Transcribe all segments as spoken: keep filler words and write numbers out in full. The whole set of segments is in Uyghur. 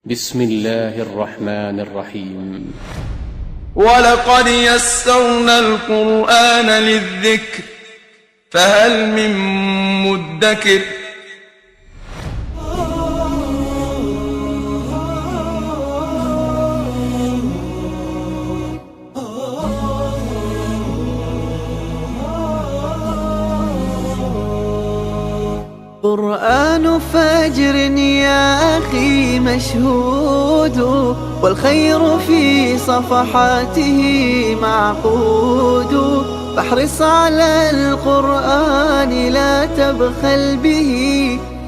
بسم الله الرحمن الرحيم. ولقد يسرنا القرآن للذكر فهل من مدكر. قرآن فجر يا أخي مشهود، والخير في صفحاته معقود، فاحرص على القرآن لا تبخل به،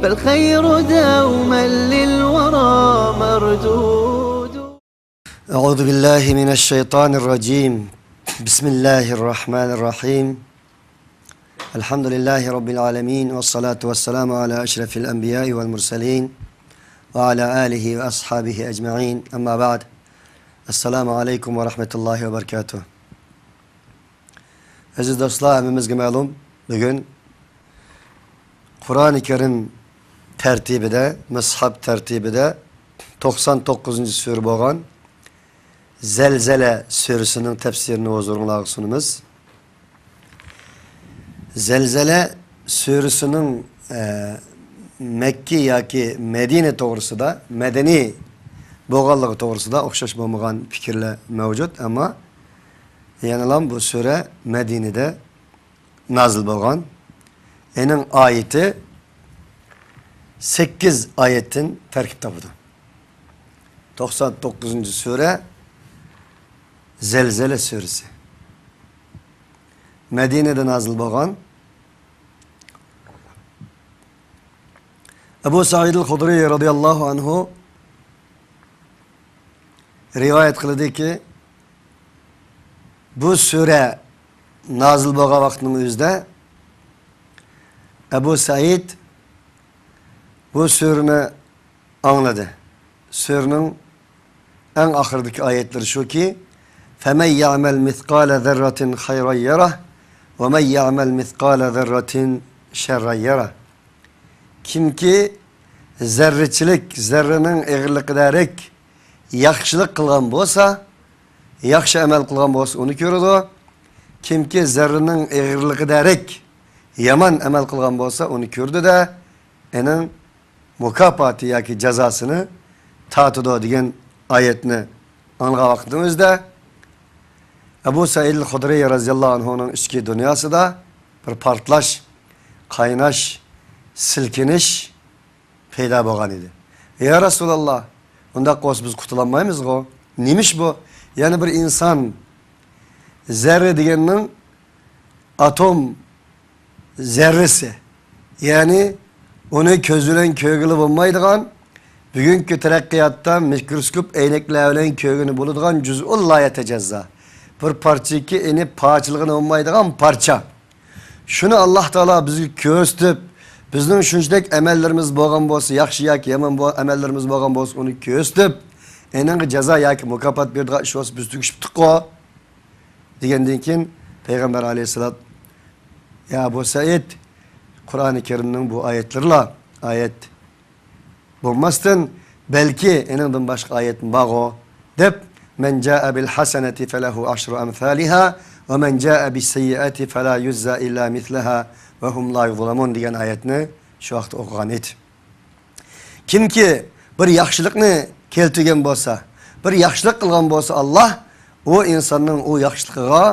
فالخير دوما للورى مردود. أعوذ بالله من الشيطان الرجيم. بسم الله الرحمن الرحيم. الحمد لله رب العالمين، والصلاة والسلام على أشرف الأنبياء والمرسلين، وعلى آله وأصحابه أجمعين. أما بعد. السلام عليكم ورحمة الله وبركاته. ئەزىز دوستلار، ھەممىمىزگە مەلۇم، بۈگۈن قۇرئانى كەرىم تەرتىپىدە، مۇسھاپ تەرتىپىدە توقسان توققۇزىنچى سۈرە بولغان زەلزەلە سۈرىسىنىڭ تەپسىرىنى ھۇزۇرۇڭلارغا سۇنىمىز. زەلزەلە سۈرىسىنىڭ، ئە، مەككە ياكى مەدىنە توغرىسىدا، مەدەنىي بولغانلىقى توغرىسىدا ئوخشاش بولمىغان پىكىرلەر مەۋجۇت، ئەمما يەنىلا بۇ سۈرە مەدىنىدە نازىل بولغان. ئېنىڭ ئايىتى سەككىز ئايەتتىن تەركىب تاپىدۇ. توقسان توققۇزىنچى سۈرە زەلزەلە سۈرىسى. مەدىنىدە نازىل بولغان. ئەبۇ سەئىدىل خۇدرىي رەزىياللاھۇ ئەنھۇ رىۋايەت قىلىدۇكى، بۇ سۈرە نازىل بولغان ۋاقىتنىڭ ئۆزىدە ئەبۇ سەئىد بۇ سۈرىنى ئاڭلىدى. سۈرىنىڭ ئەڭ ئاخىرىدىكى ئايەتلىرى شۇكى، فَمَنْ يَعْمَلْ مِثْقَالَ ذَرَّةٍ خَيْرًا يَرَهُ، وَمَنْ يَعْمَلْ مِثْقَالَ ذَرَّةٍ شَرًّا يَرَهُ. كىمكى زەررىچىلىك، زەررىنىڭ ئېغىرلىقىدەرەك ياخشىلىق قىلغان بولسا، ياخشى ئەمەل قىلغان بولسا، ئۇنى كۆرىدۇ. كىمكى زەررىنىڭ ئېغىرلىقىدەرەك يامان ئەمەل قىلغان بولسا، ئۇنى كۆردى-دە، ئېنىڭ مۇكاپاتى ياكى جازاسىنى تارتىدۇ دېگەن ئايەتنى ئاڭلىغان ۋاقىتنىڭ ئۆزىدە، ئەبۇ سەئىد خۇدرىي رەزىياللاھۇ ئەنھۇنىڭ ئىچكى دۇنياسىدا بىر پارتلاش، قايناش، سىلكىنىش پەيدا بولغان ئىدى. يا رەسۇلاللا، ئۇنداق بولسا بىز قۇتۇلالمايمىزغۇ؟ نېمىش بۇ؟ يەنى بىر ئىنسان زەررە دېگەننىڭ ئاتوم زەررىسى، يەنى ئۇنى كۆز بىلەن كۆرگىلى بولمايدىغان، بۈگۈنكى تەرەققىياتتا مىكروسكوپ ئەينەكلەر بىلەن كۆرگىلى بولىدىغان جۇزئۇن لا يەتەجەززا، بىر پارچىكى ئېنى پارچىلىغىلى بولمايدىغان پارچە. شۇنى ئاللا تائالا بىزگە كۆرسىتىپ، بىزنىڭ شۇنچىلىك ئەمەللىرىمىز بولغان بولسا، ياخشى ياكى يامان بو-، ئەمەللىرىمىز بولغان بولسا، ئۇنى كۆرسىتىپ، ئېنىڭغا جازا ياكى مۇكاپات بېرىدىغان ئىش بولسا، بىز تۈگىشىپتۇققۇ. دېگەندىن كېيىن پەيغەمبەر ئەلەيھىسسالام، يا ئەبۇ سەئىد، قۇرئانى كەرىمنىڭ بۇ ئايەتلىرىلا ئايەت بولماستىن، بەلكى ئېنىڭدىن باشقا ئايەتمۇ بارغۇ، دەپ، مەن جائە بىل ھەسەنەتى فەلەھۇ ئەشرۇ ئەمسالىھا ۋە مەن جائە بىس سەييئەتى فەلا يۇجزا ئىللا مىسلەھا ۋە ھۇم لا يۇزلەمۇن دېگەن ئايەتنى شۇ ۋاقىتتا ئوقۇغان ئىدى. كىمكى بىر ياخشىلىقنى كەلتۈرگەن بولسا، بىر ياخشىلىق قىلغان بولسا، ئاللا ئۇ ئىنساننىڭ ئۇ ياخشىلىقىغا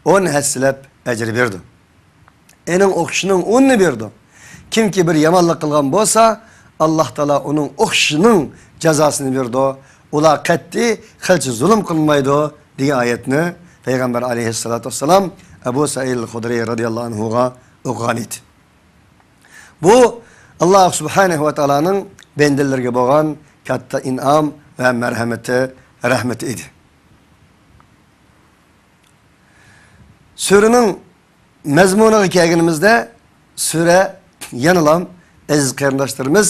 ئون ھەسسىلەپ ئەجىر بېرىدۇ. ئېنىڭ ئوخشىشىنىڭ ئونىنى بېرىدۇ. كىمكى بىر يامانلىق قىلغان بولسا، ئاللا تائالا ئۇنىڭ ئوخشىشىنىڭ جازاسىنى بېرىدۇ. ئۇلار قەتئىي قىلچە زۇلۇم قىلمايدۇ، دېگەن ئايەتنى پەيغەمبەر ئەلەيھىسسالاتۇ ۋەسسالام ئەبۇ سەئىد خۇدرىي رەزىياللاھۇ ئەنھۇغا ئوقۇغان ئىدى. بۇ، ئاللا سۇبھانەھۇ ۋە تائالانىڭ بەندىلىرىگە بولغان كاتتا ئىنئام ۋە مەرھەمىتى، رەھمىتى ئىدى. سۈرىنىڭ مەزمۇنىغا كەلگىنىمىزدە، سۈرە يەنىلا، ئەزىز قېرىنداشلىرىمىز،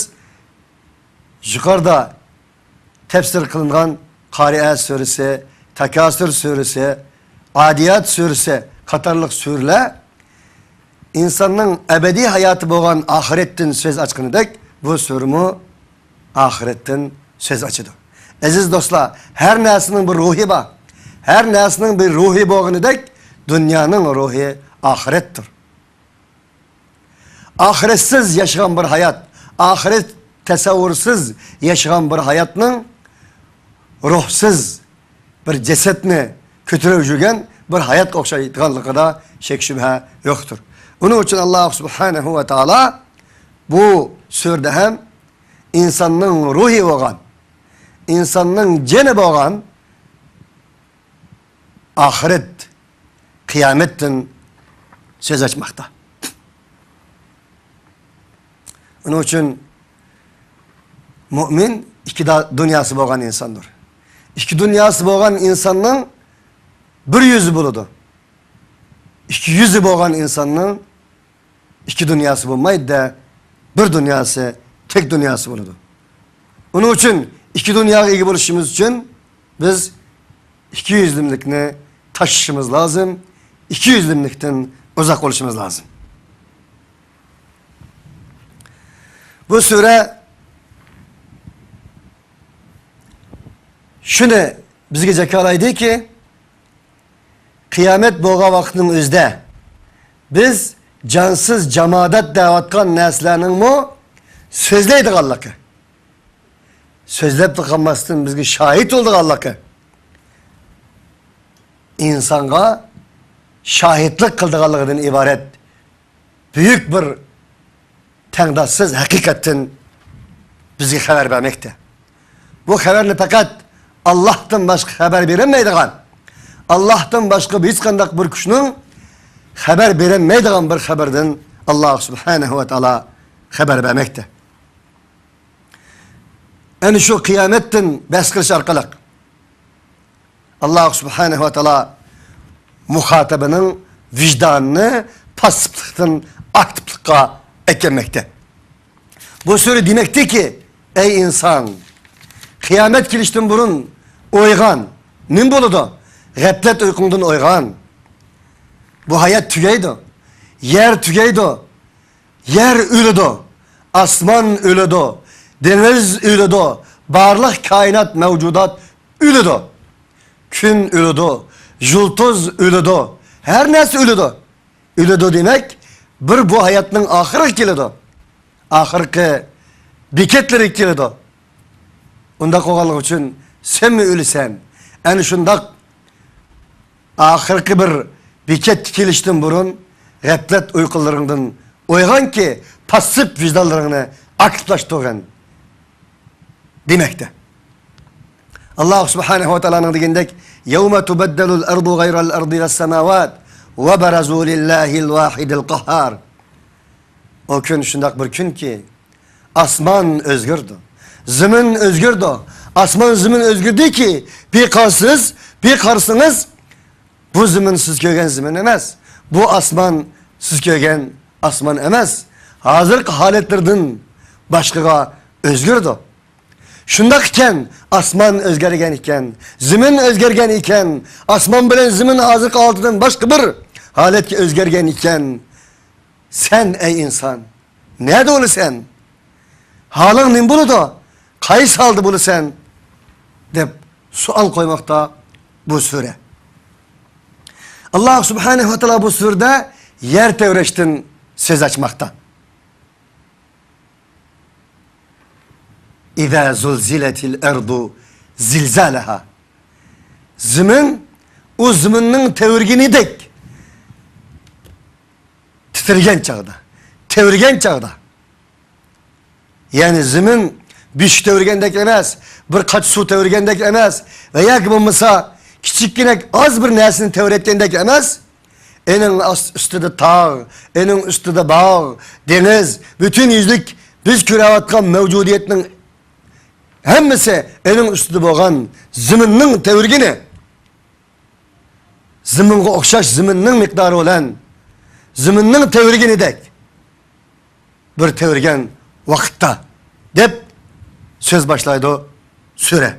يۇقىرىدا تەپسىر قىلىنغان قارىئە سۈرىسى، تاكاسۇر سۈرىسى، ئادىيات سۈرىسى قاتارلىق سۈرىلەر ئىنساننىڭ ئەبەدىي ھاياتى بولغان ئاخىرەتتىن سۆز ئاچقىنىدەك، بۇ سۈرىمۇ ئاخىرەتتىن سۆز ئاچىدۇ. ئەزىز دوستلار، ھەر نەرسىنىڭ بىر روھى بار. ھەر نەرسىنىڭ بىر روھى بولغىنىدەك، دۇنيانىڭ روھى ئاخىرەتتۇر. ئاخىرەتسىز ياشىغان بىر ھايات، ئاخىرەت تەسەۋۋۇرسىز ياشىغان بىر ھاياتنىڭ روھسىز بىر جەسەتنى كۆتۈرۈپ يۈرگەن بىر ھاياتقا ئوخشايدىغانلىقىدا شەك-شۈبھە يوقتۇر. ئۇنىڭ ئۈچۈن ئاللاھ سۇبھانەھۇ ۋە تائالا بۇ سۈرىدە ھەم ئىنساننىڭ روھى بولغان، ئىنساننىڭ جېنى بولغان ئاخىرەت، قىيامەتتىن سۆز ئاچماقتا. ئۇنىڭ ئۈچۈن مۇئمىن ئىككى دا-، دۇنياسى بولغان ئىنساندۇر. ئىككى دۇنياسى بولغان ئىنساننىڭ بىر يۈزى بولىدۇ. ئىككى يۈزى بولغان ئىنساننىڭ ئىككى دۇنياسى بولمايدۇ-دە، بىر دۇنياسى، تەك دۇنياسى بولىدۇ. ئۇنىڭ ئۈچۈن ئىككى دۇنياغا ئىگە بولۇشىمىز ئۈچۈن بىز ئىككى يۈزلۈملۈكنى تاشلىشىمىز لازىم، ئىككى يۈزلۈملۈكتىن ئۇزاق بولۇشىمىز لازىم. بۇ سۈرە شۇنى بىزگە جاكارلايدۇكى، قىيامەت بولغان ۋاقىتنىڭ ئۆزىدە بىز جانسىز جامادات دەۋاتقان نەرسىلەرنىڭمۇ سۆزلەيدىغانلىقى، سۆزلەپلا قالماستىن بىزگە شاھىت بولىدىغانلىقى، ئىنسانغا شاھىتلىق قىلىدىغانلىقىدىن ئىبارەت بۈيۈك بىر تەڭداشسىز ھەقىقەتتىن بىزگە خەۋەر بەرمەكتە. بۇ خەۋەرنى پەقەت ئاللاھتىن باشقا خەۋەر بېرەلمەيدىغان، ئاللاھتىن باشقا ھېچقانداق بىر كۈچنىڭ خەۋەر بېرەلمەيدىغان بىر خەۋەردىن ئاللاھ سۇبھانەھۇ ۋە تائالا خەۋەر بەرمەكتە. ئەنە شۇ قىيامەتتىن بەھس قىلىش ئارقىلىق ئاللاھ سۇبھانەھۇ ۋە تائالا مۇخاتەبىنىڭ ۋىجدانىنى پاسسىپلىقتىن ئاكتىپلىققا ئەكەلمەكتە. بۇ سۈرە دېمەكتىكى، ئەي ئىنسان، قىيامەت كېلىشتىن بۇرۇن ئويغان، نېمە بولىدۇ؟ غەپلەت ئۇيقۇڭدىن ئويغان. بۇ ھايات تۈگەيدۇ. يەر تۈگەيدۇ. يەر ئۆلىدۇ، ئاسمان ئۆلىدۇ، دېڭىز ئۆلىدۇ، بارلىق كائىنات مەۋجۇدات ئۆلىدۇ. كۈن ئۆلىدۇ، يۇلتۇز ئۆلىدۇ، ھەر نەرسە ئۆلىدۇ. ئۆلىدۇ دېمەك، بىر بۇ ھاياتنىڭ ئاخىرىغا كېلىدۇ. ئاخىرقى بېكەتلىرىگە كېلىدۇ. ئۇنداق بولغانلىقى ئۈچۈن سەنمۇ ئۆلىسەن. ئەنە شۇنداق ئاخىرقى بىر بېكەتكە كېلىشتىن بۇرۇن غەپلەت ئۇيقۇلىرىڭدىن ئويغانكى، پاسسىپ ۋىجدانلىرىڭنى ئاكتىپلاشتۇرغىن دېمەكتە. ئاللاھ سۇبھانەھۇ ۋە تائالانىڭ دېگىنىدەك، يَوْمَ تُبَدَّلُ الْأَرْضُ غَيْرَ الْأَرْضِ وَالسَّمَاوَاتُ وَبَرَزُوا لِلَّهِ الْوَاحِدِ الْقَهَّارِ. ئۇ كۈن شۇنداق بىر كۈنكى، ئاسمان ئۆزگىرىدۇ، زېمىن ئۆزگىرىدۇ. ئاسمان زېمىن ئۆزگىرىدۇكى، بىر قارىسىز، بىر قارىسىڭىز، بۇ زېمىن سىز كۆرگەن زېمىن ئەمەس، بۇ ئاسمان سىز كۆرگەن ئاسمان ئەمەس. ھازىرقى ھالەتلىرىدىن باشقىغا ئۆزگىرىدۇ. شۇنداق ئىكەن، ئاسمان ئۆزگەرگەن ئىكەن، زېمىن ئۆزگەرگەن ئىكەن، ئاسمان بىلەن زېمىن ھازىرقى ھالىتىدىن باشقا بىر ھالەتكە ئۆزگەرگەن ئىكەن. سەن، ئەي ئىنسان، نەدە بولىسەن؟ ھالىڭ نېمە بولىدۇ؟ قايسى ھالدا بولىسەن؟ دەپ سوئال قويماقتا بۇ سۈرە. ئاللاھ سۇبھانەھۇ ۋە تائالا بۇ سۈرىدە يەر تەۋرەشتىن سۆز ئاچماقتا. إِذَا زُلْزِلَتِ الْأَرْضُ زِلْزَالَهَا. زېمىن، ئۇ زېمىننىڭ تەۋرىگىنىدەك تىترىگەن چاغدا، تەۋرىگەن چاغدا. يەنى زېمىن بۆشۈك تەۋرىگەندەك ئەمەس، بىر قاچا سۇ تەۋرىگەندەك ئەمەس ۋە ياكى بولمىسا كىچىككىنە ئاز بىر نەرسىنى تەۋرەتكەندەك ئەمەس. ئېنىڭ ئاس-، ئۈستىدە تاغ، ئېنىڭ ئۈستىدە باغ، دېڭىز، پۈتۈن يۈزلۈك بىز كۆرۈۋاتقان مەۋجۇدىيەتنىڭ ھەممىسى ئېنىڭ ئۈستىدە بولغان زېمىننىڭ تەۋرىگىنى. زېمىنغا ئوخشاش زېمىننىڭ مىقدارى بىلەن زېمىننىڭ تەۋرىگىنىدەك بىر تەۋرىگەن ۋاقىتتا، دەپ سۆز باشلايدۇ سۈرە.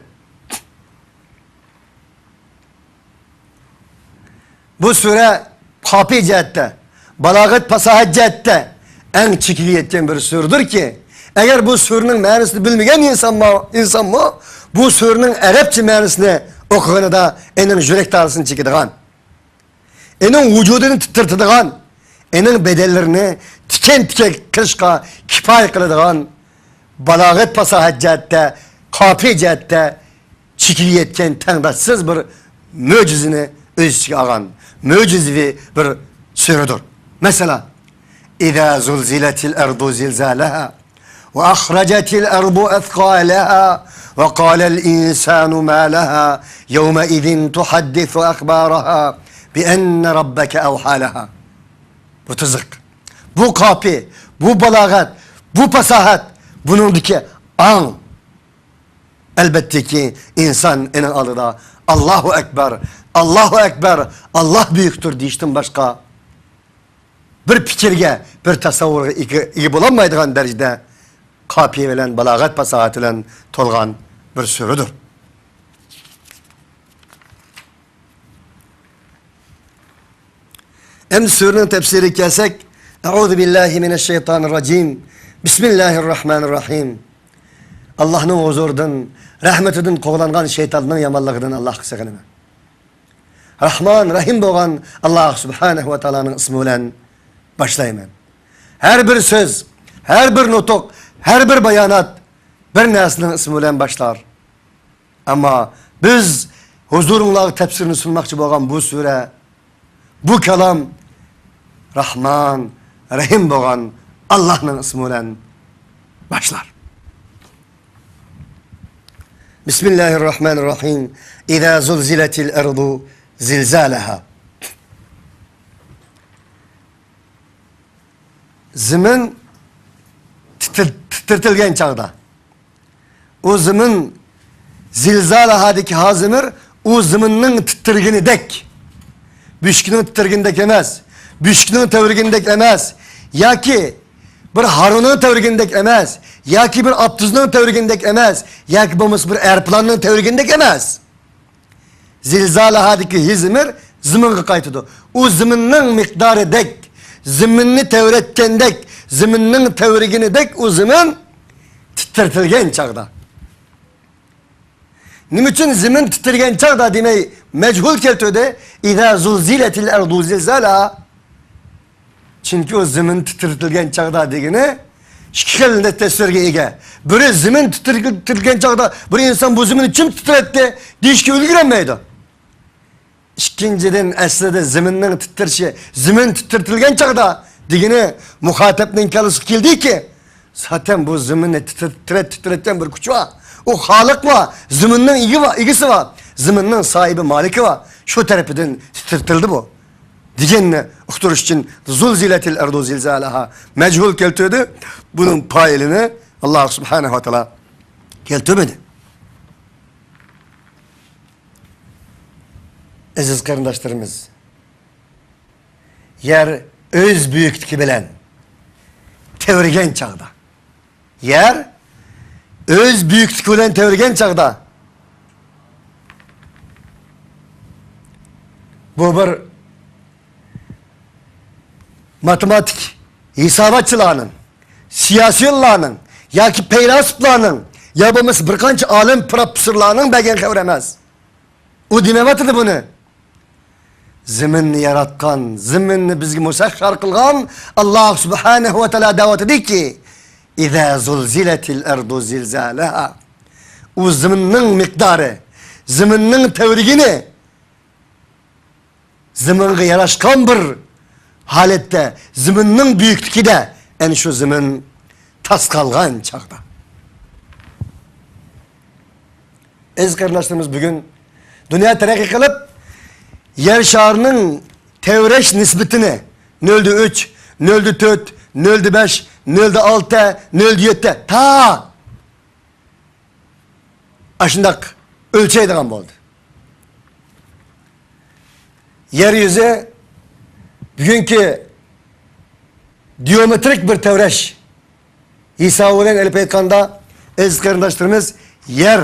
بۇ سۈرە قاپىيە جەھەتتە، بالاغەت، پاساھەت جەھەتتە ئەڭ چېكىگە يەتكەن بىر سۈرىدۇركى، ئەگەر بۇ سۈرىنىڭ مەنىسىنى بىلمىگەن ئىنسانمۇ، ئىنسانمۇ بۇ سۈرىنىڭ ئەرەبچە مەنىسىنى ئوقۇغىنىدا ئېنىڭ يۈرەك تارىسىنى چېكىدىغان، ئېنىڭ ۋۇجۇدىنى تىترىتىدىغان، ئېنىڭ بەدەنلىرىنى تىكەن-تىكەن قىلىشقا كۇپايە قىلىدىغان بالاغەت-پاساھەت جەھەتتە، قاپىيە جەھەتتە چېكىگە يەتكەن تەڭداشسىز بىر مۆجىزىنى ئۆز ئىچىگە ئالغان مۆجىزىۋى بىر سۈرىدۇر. مەسىلەن، إذا زلزلت الأرض زلزالها وأخرجت الأرض أثقالها وقال الإنسان ما لها يومئذ تحدث أخبارها بأن ربك أوحى لها. بۇ تىزىق، بۇ قاپىيە، بۇ بالاغەت، بۇ پاساھەت، بۇنىڭدىكى ئاڭ. ئەلۋەتتىكى، ئىنسان ئېنىڭ ئالدىدا «ئاللاھۇ ئەكبەر، ئاللاھۇ ئەكبەر، ئاللاھ بۈيۈكتۇر» دېيىشتىن باشقا بىر پىكىرگە، بىر تەسەۋۋۇرغا ئىگە، ئىگە بولالمايدىغان دەرىجىدە قاپىيە بىلەن، بالاغەت پاساھەت بىلەن تولغان بىر سۈرىدۇر. ئەمدى سۈرىنىڭ تەپسىرىگە كەلسەك، أعوذ بالله من الشيطان الرجيم. بسم الله الرحمن الرحيم. ئاللاھنىڭ ھۇزۇرىدىن، رەھمىتىدىن قوغلانغان شەيتاننىڭ يامانلىقىدىن ئاللاھقا سېغىنىمەن. راھمان، رەھىم بولغان ئاللاھ سۇبھانەھۇ ۋە تائالانىڭ ئىسمى بىلەن باشلايمەن. ھەر بىر سۆز، ھەر بىر نۇتۇق، ھەر بىر بايانات بىر نەرسىنىڭ ئىسمى بىلەن باشلار. ئەمما بىز ھۇزۇرۇڭلارغا تەپسىرىنى سۇنماقچى بولغان بۇ سۈرە، بۇ كالام راھمان، رەھىم بولغان ئاللاھنىڭ ئىسمى بىلەن باشلار. بسم الله الرحمن الرحيم. إذا زلزلت الأرض زلزالها. زېمىن تىتىر-، تىترىتىلگەن چاغدا، ئۇ زېمىن زىلزالەھادىكى ھا زېمىر، ئۇ زېمىننىڭ تىترىگىنىدەك، بۆشۈكنىڭ تىترىگىنىدەك ئەمەس، بۆشۈكنىڭ تەۋرىگىنىدەك ئەمەس، ياكى بىر ھارۋىنىڭ تەۋرىگىنىدەك ئەمەس، ياكى بىر ئاپتوبۇسنىڭ تەۋرىگىنىدەك ئەمەس، ياكى بولمىسا بىر ئايروپىلاننىڭ تەۋرىگىنىدەك ئەمەس. زىلزالەھادىكى ھى زېمىر زېمىنغا قايتىدۇ. ئۇ زېمىننىڭ مىقدارىدەك، زېمىننى تەۋرەتكەندەك، زېمىننىڭ تەۋرىگىنىدەك ئۇ زېمىن تىترىتىلگەن چاغدا. نېمە ئۈچۈن زېمىن تىترىگەن چاغدا دېمەي، مەجھۇل كەلتۈردى؟ إذا زلزلت الأرض زلزالها. چۈنكى ئۇ زېمىن تىترىتىلگەن چاغدا دېگىنى ئىككى خىل تەپسىرگە ئىگە. بىرى، زېمىن تىترىتىلگەن چاغدا بىر ئىنسان «بۇ زېمىن چىم تىترەتتى» دېيىشكە ئۈلگۈرەلمەيدۇ. ئىككىنچىدىن، ئەسلىدە زېمىننىڭ تىترىشى، زېمىن تىترىتىلگەن چاغدا دېگىنى مۇخاتەبنىڭ كاللىسىغا كېلىدىكى، زاتەن بۇ زېمىننى تىترەت-، تىترەتكەن بىر كۈچ بار. ئۇ خالىق بار، زېمىننىڭ ئىگە بار، ئىگىسى بار، زېمىننىڭ ساھىبى، مالىكى بار. شۇ تەرىپىدىن تىترىتىلدى بۇ دېگەننى ئۇقتۇرۇش ئۈچۈن زۇلزىلەتىل ئەرزۇ زىلزالەھا مەجھۇل كەلتۈردى. بۇنىڭ پائىلىنى ئاللاھ سۇبھانەھۇ ۋە تائالا كەلتۈرمىدى. ئەزىز قېرىنداشلىرىمىز، يەر ئۆز بۈيۈكلۈكى بىلەن تەۋرىگەن چاغدا، يەر ئۆز بۈيۈكلۈكى بىلەن تەۋرىگەن چاغدا، بۇ بىر ماتېماتىك ھېساباتچىلارنىڭ، سىياسىيونلارنىڭ ياكى پەيلاسوپلارنىڭ يا بولمىسا بىر قانچە ئالىم پروفېسسورلارنىڭ بەرگەن خەۋىرى ئەمەس. ئۇ دېمەيۋاتىدۇ بۇنى. زېمىننى ياراتقان، زېمىننى بىزگە مۇسەخخەر قىلغان ئاللاھ سۇبھانەھۇ ۋە تائالا دەۋاتىدۇكى، «ئىزا زۇلزىلەتىل ئەرزۇ زىلزالەھا.» ئۇ زېمىننىڭ مىقدارى، زېمىننىڭ تەۋرىگىنى، زېمىنغا ياراشقان بىر ھالەتتە، زېمىننىڭ بۈيۈكلۈكىدە، ئەنە شۇ زېمىن تاس قالغان چاغدا. ئەزىز قېرىنداشلىرىمىز، بۈگۈن دۇنيا تەرەققىي قىلىپ، يەر شارىنىڭ تەۋرەش نىسبىتىنى نۆلدە ئۈچ، نۆلدە تۆت، نۆلدە بەش، نۆلدە ئالتە، نۆلدە يەتتە، تا ئاشۇنداق ئۆلچەيدىغان بولدى. يەر يۈزى بۈگۈنكى گېئومېترىك بىر تەۋرەش ھېسابى بىلەن ئېلىپ ئېيتقاندا، ئەزىز قېرىنداشلىرىمىز، يەر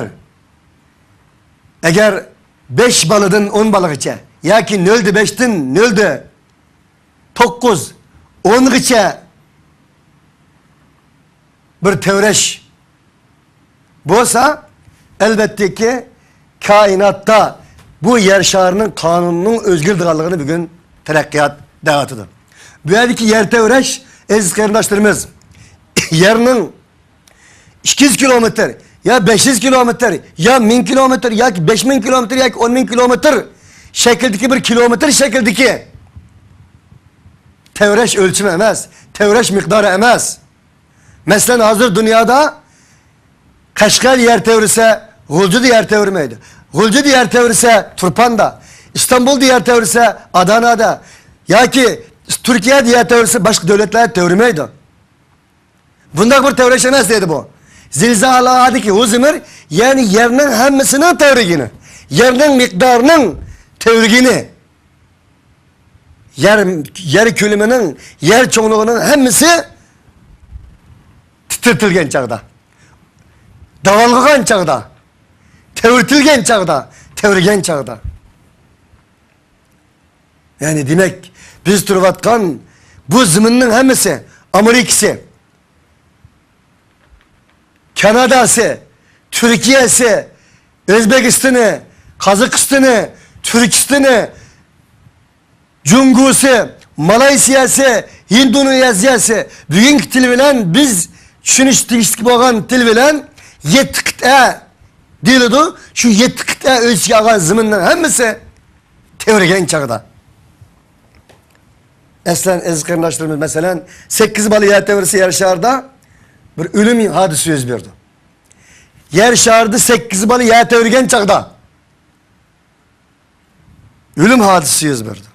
ئەگەر بەش بالىدىن ئون بالىغىچە ياكى نۆلدە بەشتىن نۆلدە توققۇز، ئونغىچە بىر تەۋرەش بولسا، ئەلۋەتتىكى، كائىناتتا بۇ يەر شارىنىڭ قانۇنىنىڭ ئۆزگىرىدىغانلىقىنى بۈگۈن تەرەققىيات دەۋاتىدۇ. بۇ يەردىكى يەر تەۋرەش، ئەزىز قېرىنداشلىرىمىز، يەرنىڭ ئىككى يۈز كىلومېتىر، يا بەش يۈز كىلومېتىر، يا مىڭ كىلومېتىر، ياكى بەش مىڭ كىلومېتىر، ياكى ئون مىڭ كىلومېتىر شەكلىدىكى بىر كىلومېتىر شەكلىدىكى تەۋرەش ئۆلچىمى ئەمەس، تەۋرەش مىقدارى ئەمەس. مەسىلەن، ھازىر دۇنيادا قەشقەر يەر تەۋرىسە، غۇلجىدا يەر تەۋرىمەيدۇ. غۇلجىدا يەر تەۋرىسە، تۇرپاندا، ئىستانبۇلدا يەر تەۋرىسە، ئادانادا ياكى تۈركىيەدە يەر تەۋرىسە، باشقا دۆلەتلەر تەۋرىمەيدۇ. بۇنداق بىر تەۋرەش ئەمەس دەيدۇ بۇ. زىلزالادىكى ھۇ زىمىر، يەنى يەرنىڭ ھەممىسىنىڭ تەۋرىگىنى، يەرنىڭ مىقدارىنىڭ تەۋرىگىنى، يەر، يەر كۆلىمىنىڭ، يەر چوڭلۇقىنىڭ ھەممىسى تىترىتىلگەن چاغدا، داۋالغىغان چاغدا، تەۋرىتىلگەن چاغدا، تەۋرىگەن چاغدا. يەنى دېمەك، بىز تۇرۇۋاتقان بۇ زېمىننىڭ ھەممىسى، ئامېرىكىسى، كاناداسى، تۈركىيەسى، ئۆزبېكىستىنى، قازاقىستىنى، تۈركىستىنى، جۇڭگوسى، مالايسىيەسى، ئىندونېزىيەسى، بۈگۈنكى تىل بىلەن بىز چۈشىنىش تېگىشلىك بولغان تىل بىلەن يەتتە قىتئە دېيىلىدۇ. شۇ يەتتە قىتئە ئۆز ئىچىگە ئالغان زېمىننىڭ ھەممىسى تەۋرىگەن چاغدا. ئەسلەن، ئەزىز قېرىنداشلىرىمىز، مەسىلەن، سەككىز بالا يەر تەۋرىسە يەر شارىدا بىر ئۆلۈم ھادىسىسى يۈز بېرىدۇ. يەر شارىدا سەككىز بالا يەر تەۋرىگەن چاغدا ئۆلۈم ھادىسىسى يۈز بېرىدۇ.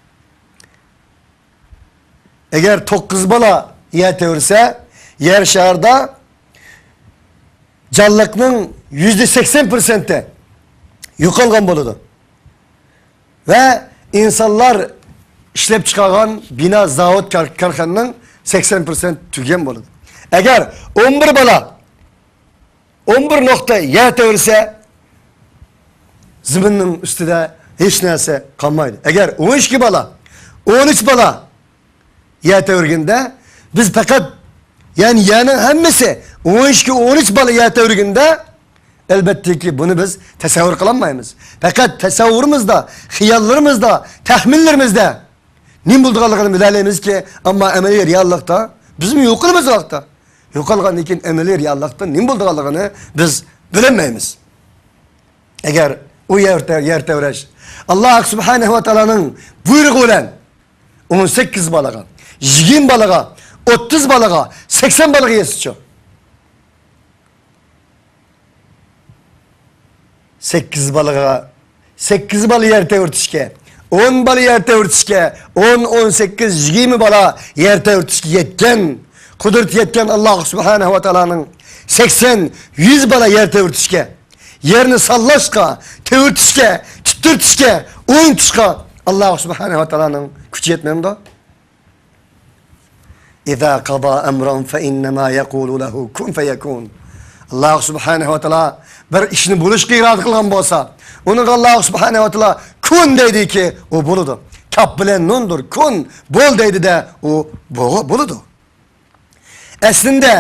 ئەگەر توققۇز بالا يەر تەۋرىسە، يەر شارىدا جانلىقنىڭ يۈزدە سەكسەن پىرسەنتى يوقالغان بولىدۇ. ۋە ئىنسانلار ئىشلەپ چىقارغان بىنا، زاۋۇت، كار-، كارخانىنىڭ سەكسەن پىرسەنت تۈگىگەن بولىدۇ. ئەگەر ئون بىر بالا، ئون بىر نۇقتا يەر تەۋرىسە، زېمىننىڭ ئۈستىدە ھېچ نەرسە قالمايدۇ. ئەگەر ئون ئىككى بالا، ئون ئۈچ بالا يەر تەۋرىگەندە، بىز پەقەت، يەنى يەرنىڭ ھەممىسى ئون ئىككى، ئون ئۈچ بالا يەر تەۋرىگەندە، ئەلۋەتتىكى، بۇنى بىز تەسەۋۋۇر قىلالمايمىز. پەقەت تەسەۋۋۇرىمىزدا، خىياللىرىمىزدا، تەخمىنلىرىمىزدە نېمە بولىدىغانلىقىنى بىلەلەيمىزكى، ئەمما ئەمەلىي رېئاللىقتا بىزمۇ يوقىلىمىز ۋاقىتتا. يوقالغاندىن كېيىن ئەمەلىي رېئاللىقتا نېمە بولىدىغانلىقىنى بىز بىلەلمەيمىز. ئەگەر ئۇ يەر تە-، يەر تەۋرەش ئاللا سۇبھانەھۇ ۋە تائالانىڭ بۇيرۇقى بىلەن ئون سەككىز بالىغا، يىگىرمە بالىغا، ئوتتۇز بالىغا، سەكسەن بالىغا يەتسىچۇ؟ سەككىز بالىغا، سەككىز بالا يەر تەۋرىتىشكە، ئون بالا يەر تەۋرىتىشكە، ئون، ئون سەككىز، يىگىرمە بالا يەر تەۋرىتىشكە يەتكەن، قۇدرىتى يەتكەن ئاللا سۇبھانەھۇ ۋە تائالانىڭ سەكسەن، يۈز بالا يەر تەۋرىتىشكە، يەرنى سانلاشقا، تەۋرىتىشكە، تىترىتىشكە، ئوينىتىشقا ئاللا سۇبھانەھۇ ۋە تائالانىڭ كۈچى يەتمەمدۇ؟ إذا قضى أمرا فإنما يقول له كن فيكون. ئاللا سۇبھانەھۇ ۋە تائالا بىر ئىشنى بولۇشقا ئىرادە قىلغان بولسا، ئۇنىڭغا ئاللا سۇبھانەھۇ ۋە تائالا كۇن دەيدىكى، ئۇ بولىدۇ. كاپ بىلەن نۇندۇر، كۇن، بول دەيدۇ-دە، ئۇ بو-، بولىدۇ. ئەسلىندە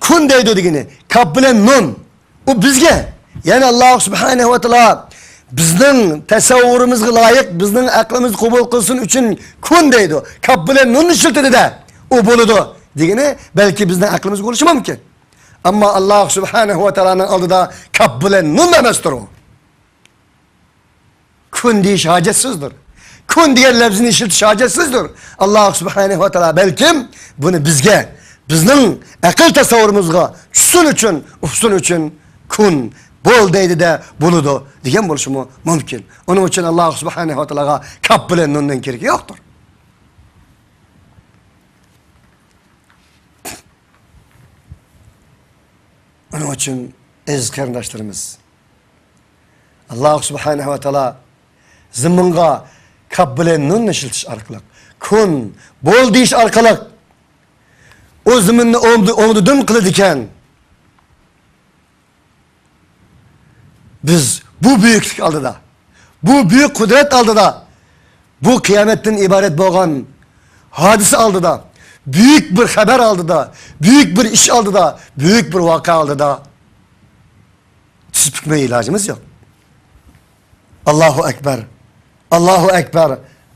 كۇن دەيدۇ دېگىنى كاپ بىلەن نۇن. ئۇ بىزگە، يەنى ئاللا سۇبھانەھۇ ۋە تائالا بىزنىڭ تەسەۋۋۇرىمىزغا لايىق، بىزنىڭ ئەقلىمىز قوبۇل قىلسۇن ئۈچۈن كۇن دەيدۇ. كاپ بىلەن نۇننى ئىشلىتىدۇ-دە، ئۇ بولىدۇ دېگىنى بەلكى بىزنىڭ ئەقلىمىزگە بولۇشى مۇمكىن. ئەمما ئاللا سۇبھانەھۇ ۋە تائالانىڭ ئالدىدا كاپ بىلەن نۇن ئەمەستۇر ئۇ. كۇن دېيىش ھاجەتسىزدۇر. كۇن دېگەن لەپزىنى ئىشلىتىش ھاجەتسىزدۇر. ئاللا سۇبھانەھۇ ۋە تائالا بەلكىم بۇنى بىزگە، بىزنىڭ ئەقىل تەسەۋۋۇرىمىزغا چۈشسۇن ئۈچۈن، ئۇقسۇن ئۈچۈن، كۇن، بول دەيدۇ-دە، بولىدۇ دېگەن بولۇشىمۇ مۇمكىن. ئۇنىڭ ئۈچۈن ئاللا سۇبھانەھۇ ۋە تائالاغا كاپ بىلەن نۇننىڭ كېرىكى يوقتۇر. ئۇنىڭ ئۈچۈن ئەزىز قېرىنداشلىرىمىز، ئاللا سۇبھانەھۇ ۋە تائالا زېمىنغا كاپ بىلەن نۇننى ئىشلىتىش ئارقىلىق، كۇن، بول دېيىش ئارقىلىق ئۇ زېمىننى ئوڭدى-، ئوڭدىدىن قىلىدىكەن. بىز بۇ بۈيۈكلۈك ئالدىدا، بۇ بۈيۈك قۇدرەت ئالدىدا، بۇ قىيامەتتىن ئىبارەت بولغان ھادىسە ئالدىدا، بۈيۈك بىر خەۋەر ئالدىدا، بۈيۈك بىر ئىش ئالدىدا، بۈيۈك بىر ۋەقە ئالدىدا تۈز پۈكمەي ئىلاجىمىز يوق. ئاللاھۇ ئەكبەر، ئاللاھۇ ئەكبەر،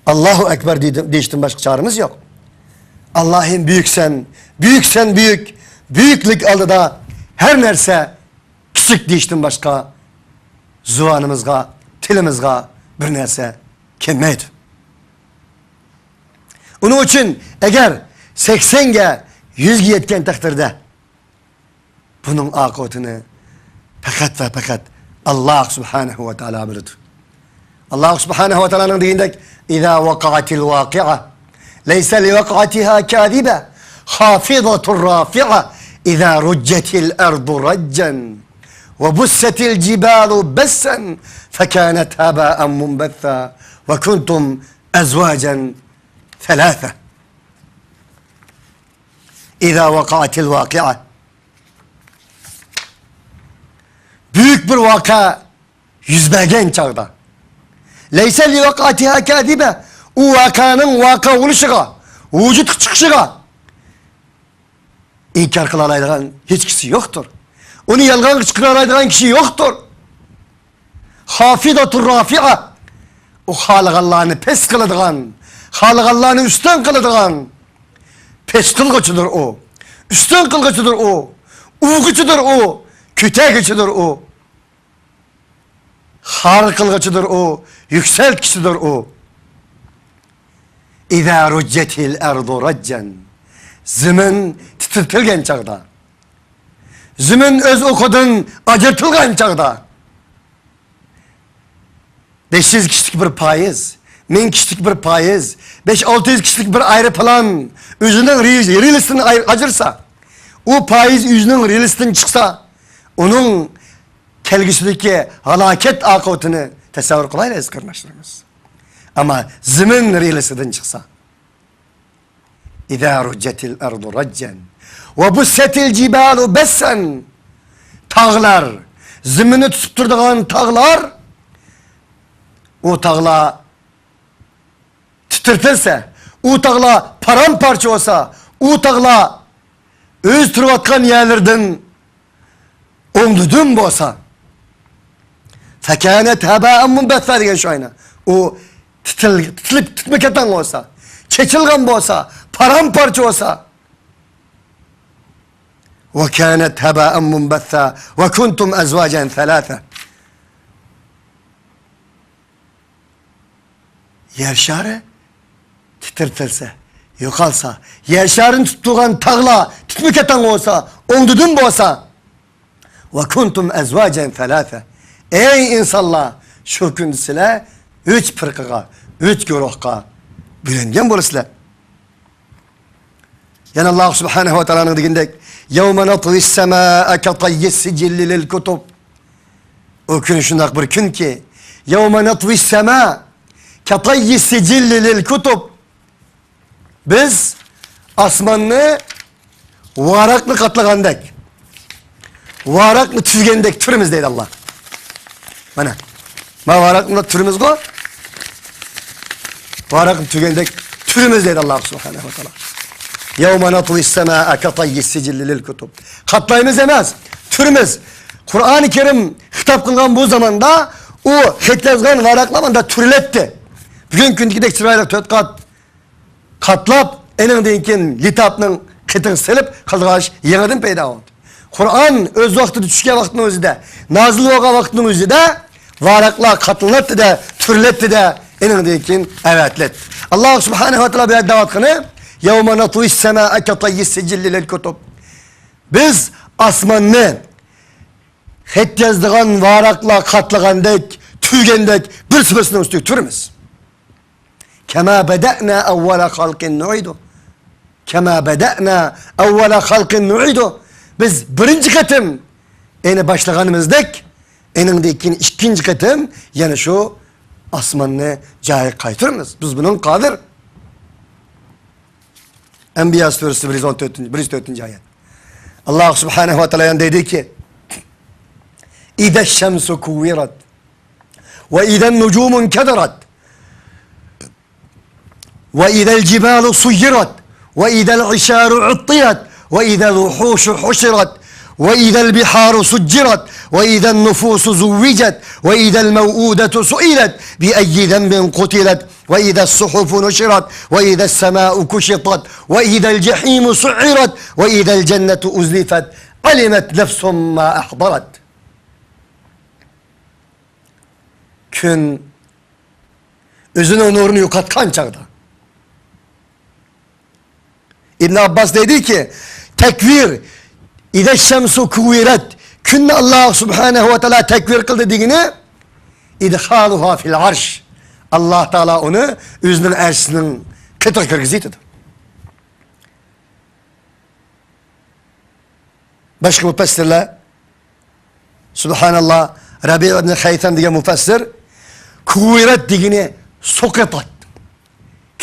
ئاللاھۇ ئەكبەر دېيدىن-، دېيىشتىن باشقا چارىمىز يوق. ئاللاھىم بۈيۈكسەن، بۈيۈكسەن بۈيۈك، بۈيۈكلۈك ئالدىدا ھەر نەرسە كىچىك دېيىشتىن باشقا زۇۋانىمىزغا، تىلىمىزغا بىر نەرسە كەلمەيدۇ. ئۇنىڭ ئۈچۈن ئەگەر سەكسەنگە، يۈزگە يەتكەن تەقدىردە، بۇنىڭ ئاقىۋىتىنى پەقەت ۋە پەقەت ئاللاھ سۇبھانەھۇ ۋە تائالا بىلىدۇ. ئاللاھ سۇبھانەھۇ ۋە تائالانىڭ دېگىنىدەك، إذا وقعت الواقعة ليس لوقعتها كاذبة خافضة رافعة إذا رجت الأرض رجا وبست الجبال بسا فكانت هباء منبثا وكنتم أزواجا ثلاثة. إذا وقعت الواقعة. بۈيۈك بىر ۋەقە يۈز بەرگەن چاغدا. ليس لوقعتها كاذبة. ئۇ ۋەقەنىڭ ۋەقە بولۇشىغا، ۋۇجۇدقا چىقىشىغا ئىنكار قىلالايدىغان ھېچ كىشى يوقتۇر. ئۇنى يالغانغا چىقىرالايدىغان كىشى يوقتۇر. خافضة رافعة. ئۇ خالىغانلارنى پەس قىلىدىغان، خالىغانلارنى ئۈستۈن قىلىدىغان پەس قىلغۇچىدۇر ئۇ. ئۈستۈن قىلغۇچىدۇر ئۇ. ئۇرغۇچىدۇر ئۇ. كۆتەرگۈچىدۇر ئۇ. خار قىلغۇچىدۇر ئۇ. يۈكسەلتكۈچىدۇر ئۇ. إذا رجت الأرض رجا. زېمىن تىترىتىلگەن چاغدا. زېمىن ئۆز ئوقىدىن ئاجرىتىلغان چاغدا. بەش يۈز كىشىلىك بىر پايىز، مىڭ كىشىلىك بىر پايىز، بەش ئالتە يۈز كىشىلىك بىر ئايروپىلان ئۆزىنىڭ رېلىسىدىن ئايرىلسا، ئۇ پايىز ئۆزىنىڭ رېلىسىدىن چىقسا، ئۇنىڭ كەلگۈسىدىكى ھالاكەت ئاقىۋىتىنى تەسەۋۋۇر قىلايلى، ئەزىز قېرىنداشلىرىمىز. ئەمما زېمىن رېلىسىدىن چىقسا، إذا رجت الأرض رجا وبست الجبال بسا. تاغلار، زېمىننى تۇتۇپ تۇرىدىغان تاغلار، ئۇ تاغلار تىترىتىلسە، ئۇ تاغلار پارام-پارچە بولسا، ئۇ تاغلار ئۆز تۇرۇۋاتقان يەرلىرىدىن ئوڭدىدىن بولسا، فكانت هباء منبثا دېگەن شۇ ئاينا. ئۇ تىتىل-، تىتىلىپ، تىتمە كەتەڭ بولسا، چېچىلغان بولسا، پارام-پارچە بولسا. وكانت هباء منبثا وكنتم أزواجا ثلاثة. يەر شارى تىترىتىلسە، يوقالسا، يەر شارىنى تۇتۇپ تۇرغان تاغلار تىتمە كەتەڭ بولسا، ئوڭدىدىن بولسا، وكنتم أزواجا ثلاثة. ئەي ئىنسانلار، شۇ كۈندە سىلەر ئۈچ پىرقىغا، ئۈچ گۇرۇھقا بۆلۈنگەن بولىسىلەر. يەنە ئاللاھ سۇبھانەھۇ ۋە تائالانىڭ دېگىنىدەك، يوم نطوي السماء كطي السجل للكتب. ئۇ كۈن شۇنداق بىر كۈنكى، يوم نطوي السماء كطي السجل للكتب. بىز ئاسماننى ۋاراقنى قاتلىغاندەك، ۋاراقنى تۈگەندەك تۈرىمىز دەيدۇ ئاللاھ. مانا، ما ۋاراقنى تۈرىمىزغۇ؟ ۋاراقنى تۈگەندەك تۈرىمىز دەيدۇ ئاللاھ سۇبھانەھۇ ۋە تائالا. يوم نطوي السماء كطي السجل للكتب. قاتلايمىز ئەمەس، تۈرىمىز. قۇرئانى كەرىم خىتاب قىلغان بۇ زاماندا ئۇ خەت يازغان ۋاراقلار ماندا تۈرۈلەتتى. بۈگۈنكى كۈندىكىدەك چىرايلىق تۆت قات قاتلاپ، ئېنىڭدىن كېيىن لىتاپنىڭ قېتىغا سېلىپ قىلىدىغان ئىش يېڭىدىن پەيدا بولدى. قۇرئان ئۆز ۋاقتىدا چۈشكەن ۋاقىتنىڭ ئۆزىدە، نازىل بولغان ۋاقىتنىڭ ئۆزىدە ۋاراقلار قاتلىناتتى-دە، تۈرلەتتى-دە، ئېنىڭدىن كېيىن ئەۋەتىلەتتى. ئاللاھ سۇبھانەھۇ ۋە تائالا بۇ يەردە دەۋاتقىنى، يوم نطوي السماء كطي السجل للكتب. بىز ئاسماننى خەت يازىدىغان ۋاراقلار قاتلىغاندەك، تۈرگەندەك، بىرسى بىرسىنىڭ ئۈستىگە تۈرىمىز. كما بدأنا أول خلق نعيده. كما بدأنا أول خلق نعيده. بىز بىرىنچى قېتىم، يەنى باشلىغىنىمىزدەك، ئېنىڭدىن كېيىن ئىككىنچى قېتىم يەنە شۇ ئاسماننى جايىغا قايتۇرىمىز. بىز بۇنىڭغا قادىر. ئەنبىيا سۈرىسى بىر يۈز ئون تۆتىنچى، بىر يۈز تۆتىنچى ئايەت. ئاللاھ سۇبھانەھۇ ۋە تائالا يەنە دەيدۇكى، إذا الشمس كورت. وإذا النجوم انكدرت. وإذا الجبال سيرت. وإذا العشار عطلت، وإذا الوحوش حشرت، وإذا البحار سجرت، وإذا النفوس زوجت، وإذا الموءودة سئلت بأي ذنب قتلت، وإذا الصحف نشرت، وإذا السماء كشطت، وإذا الجحيم سعرت، وإذا الجنة أزلفت، علمت نفس ما أحضرت. كۈن ئۆزىنىڭ نۇرىنى يوقاتقان چاغدا. ئىبن ئابباس دەيدىكى، تەكۋىر، ئىدە شەمسۇ كۇۋۋىرەت، كۈننى ئاللاھ سۇبھانەھۇ ۋە تائالا تەكۋىر قىلدى دېگىنى، ئىدخالۇھا فىل ئەرش، ئاللاھ تائالا ئۇنى ئۆزىنىڭ ئەرشىنىڭ قېتىغا كىرگۈزۈۋېتىدۇ. باشقا مۇپەسسىرلەر، سۇبھاناللاھ، رەبىئ ئىبن خەيسەم دېگەن مۇپەسسىر، كۇۋۋىرەت دېگىنى سۇقىتەت،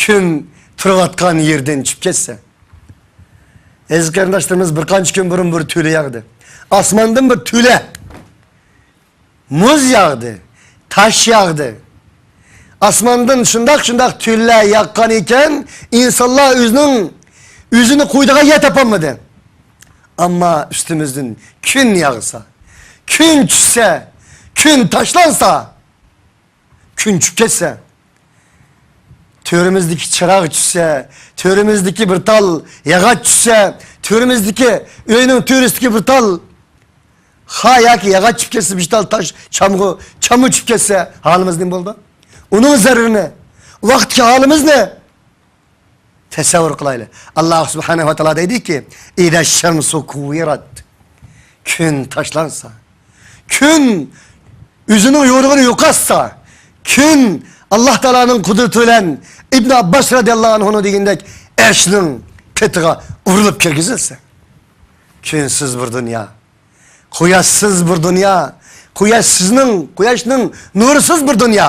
كۈن تۇرۇۋاتقان يېرىدىن چۈشۈپ كەتسە. ئەزىز قېرىنداشلىرىمىز، بىر قانچە كۈن بۇرۇن بىر تۈلە ياغدى. ئاسماندىن بىر تۈلە. مۇز ياغدى، تاش ياغدى. ئاسماندىن شۇنداق، شۇنداق تۈلە ياغقان ئىكەن، ئىنسانلار ئۆزىنىڭ، ئۆزىنى قويىدىغان يەر تاپالمىدى. ئەمما ئۈستىمىزدىن كۈن ياغسا، كۈن چۈشسە، كۈن تاشلانسا، كۈن چۈشۈپ كەتسە، تۆرىمىزدىكى چىراغ چۈشسە، تۆرىمىزدىكى بىر تال ياغاچ چۈشسە، تۆرىمىزدىكى، ئۆينىڭ تۆرىسىدىكى بىر تال خا ياكى ياغاچ چۈشۈپ كەتسە، بىر تال تاش، چامغۇ، چامغۇ چۈشۈپ كەتسە، ھالىمىز نېمە بولىدۇ؟ ئۇنىڭ زەرىرىنى، ۋاقىتتىكى ھالىمىزنى تەسەۋۋۇر قىلايلى. ئاللاھ سۇبھانەھۇ ۋە تائالا دەيدىكى، ئىدە شەمسۇ كۇۋۋىرەت. كۈن تاشلانسا، كۈن ئۆزىنىڭ يورۇقىنى يوقاتسا، كۈن ئاللاھ تائالانىڭ قۇدرىتى بىلەن ئىبن ئابباس رەزىياللاھۇ ئەنھۇنىڭ دېگىنىدەك ئەرشنىڭ قېتىغا ئۇرۇلۇپ كىرگۈزۈلسە، كۈنسىز بىر دۇنيا، قۇياشسىز بىر دۇنيا، قۇياشسىزنىڭ، قۇياشنىڭ نۇرىسىز بىر دۇنيا.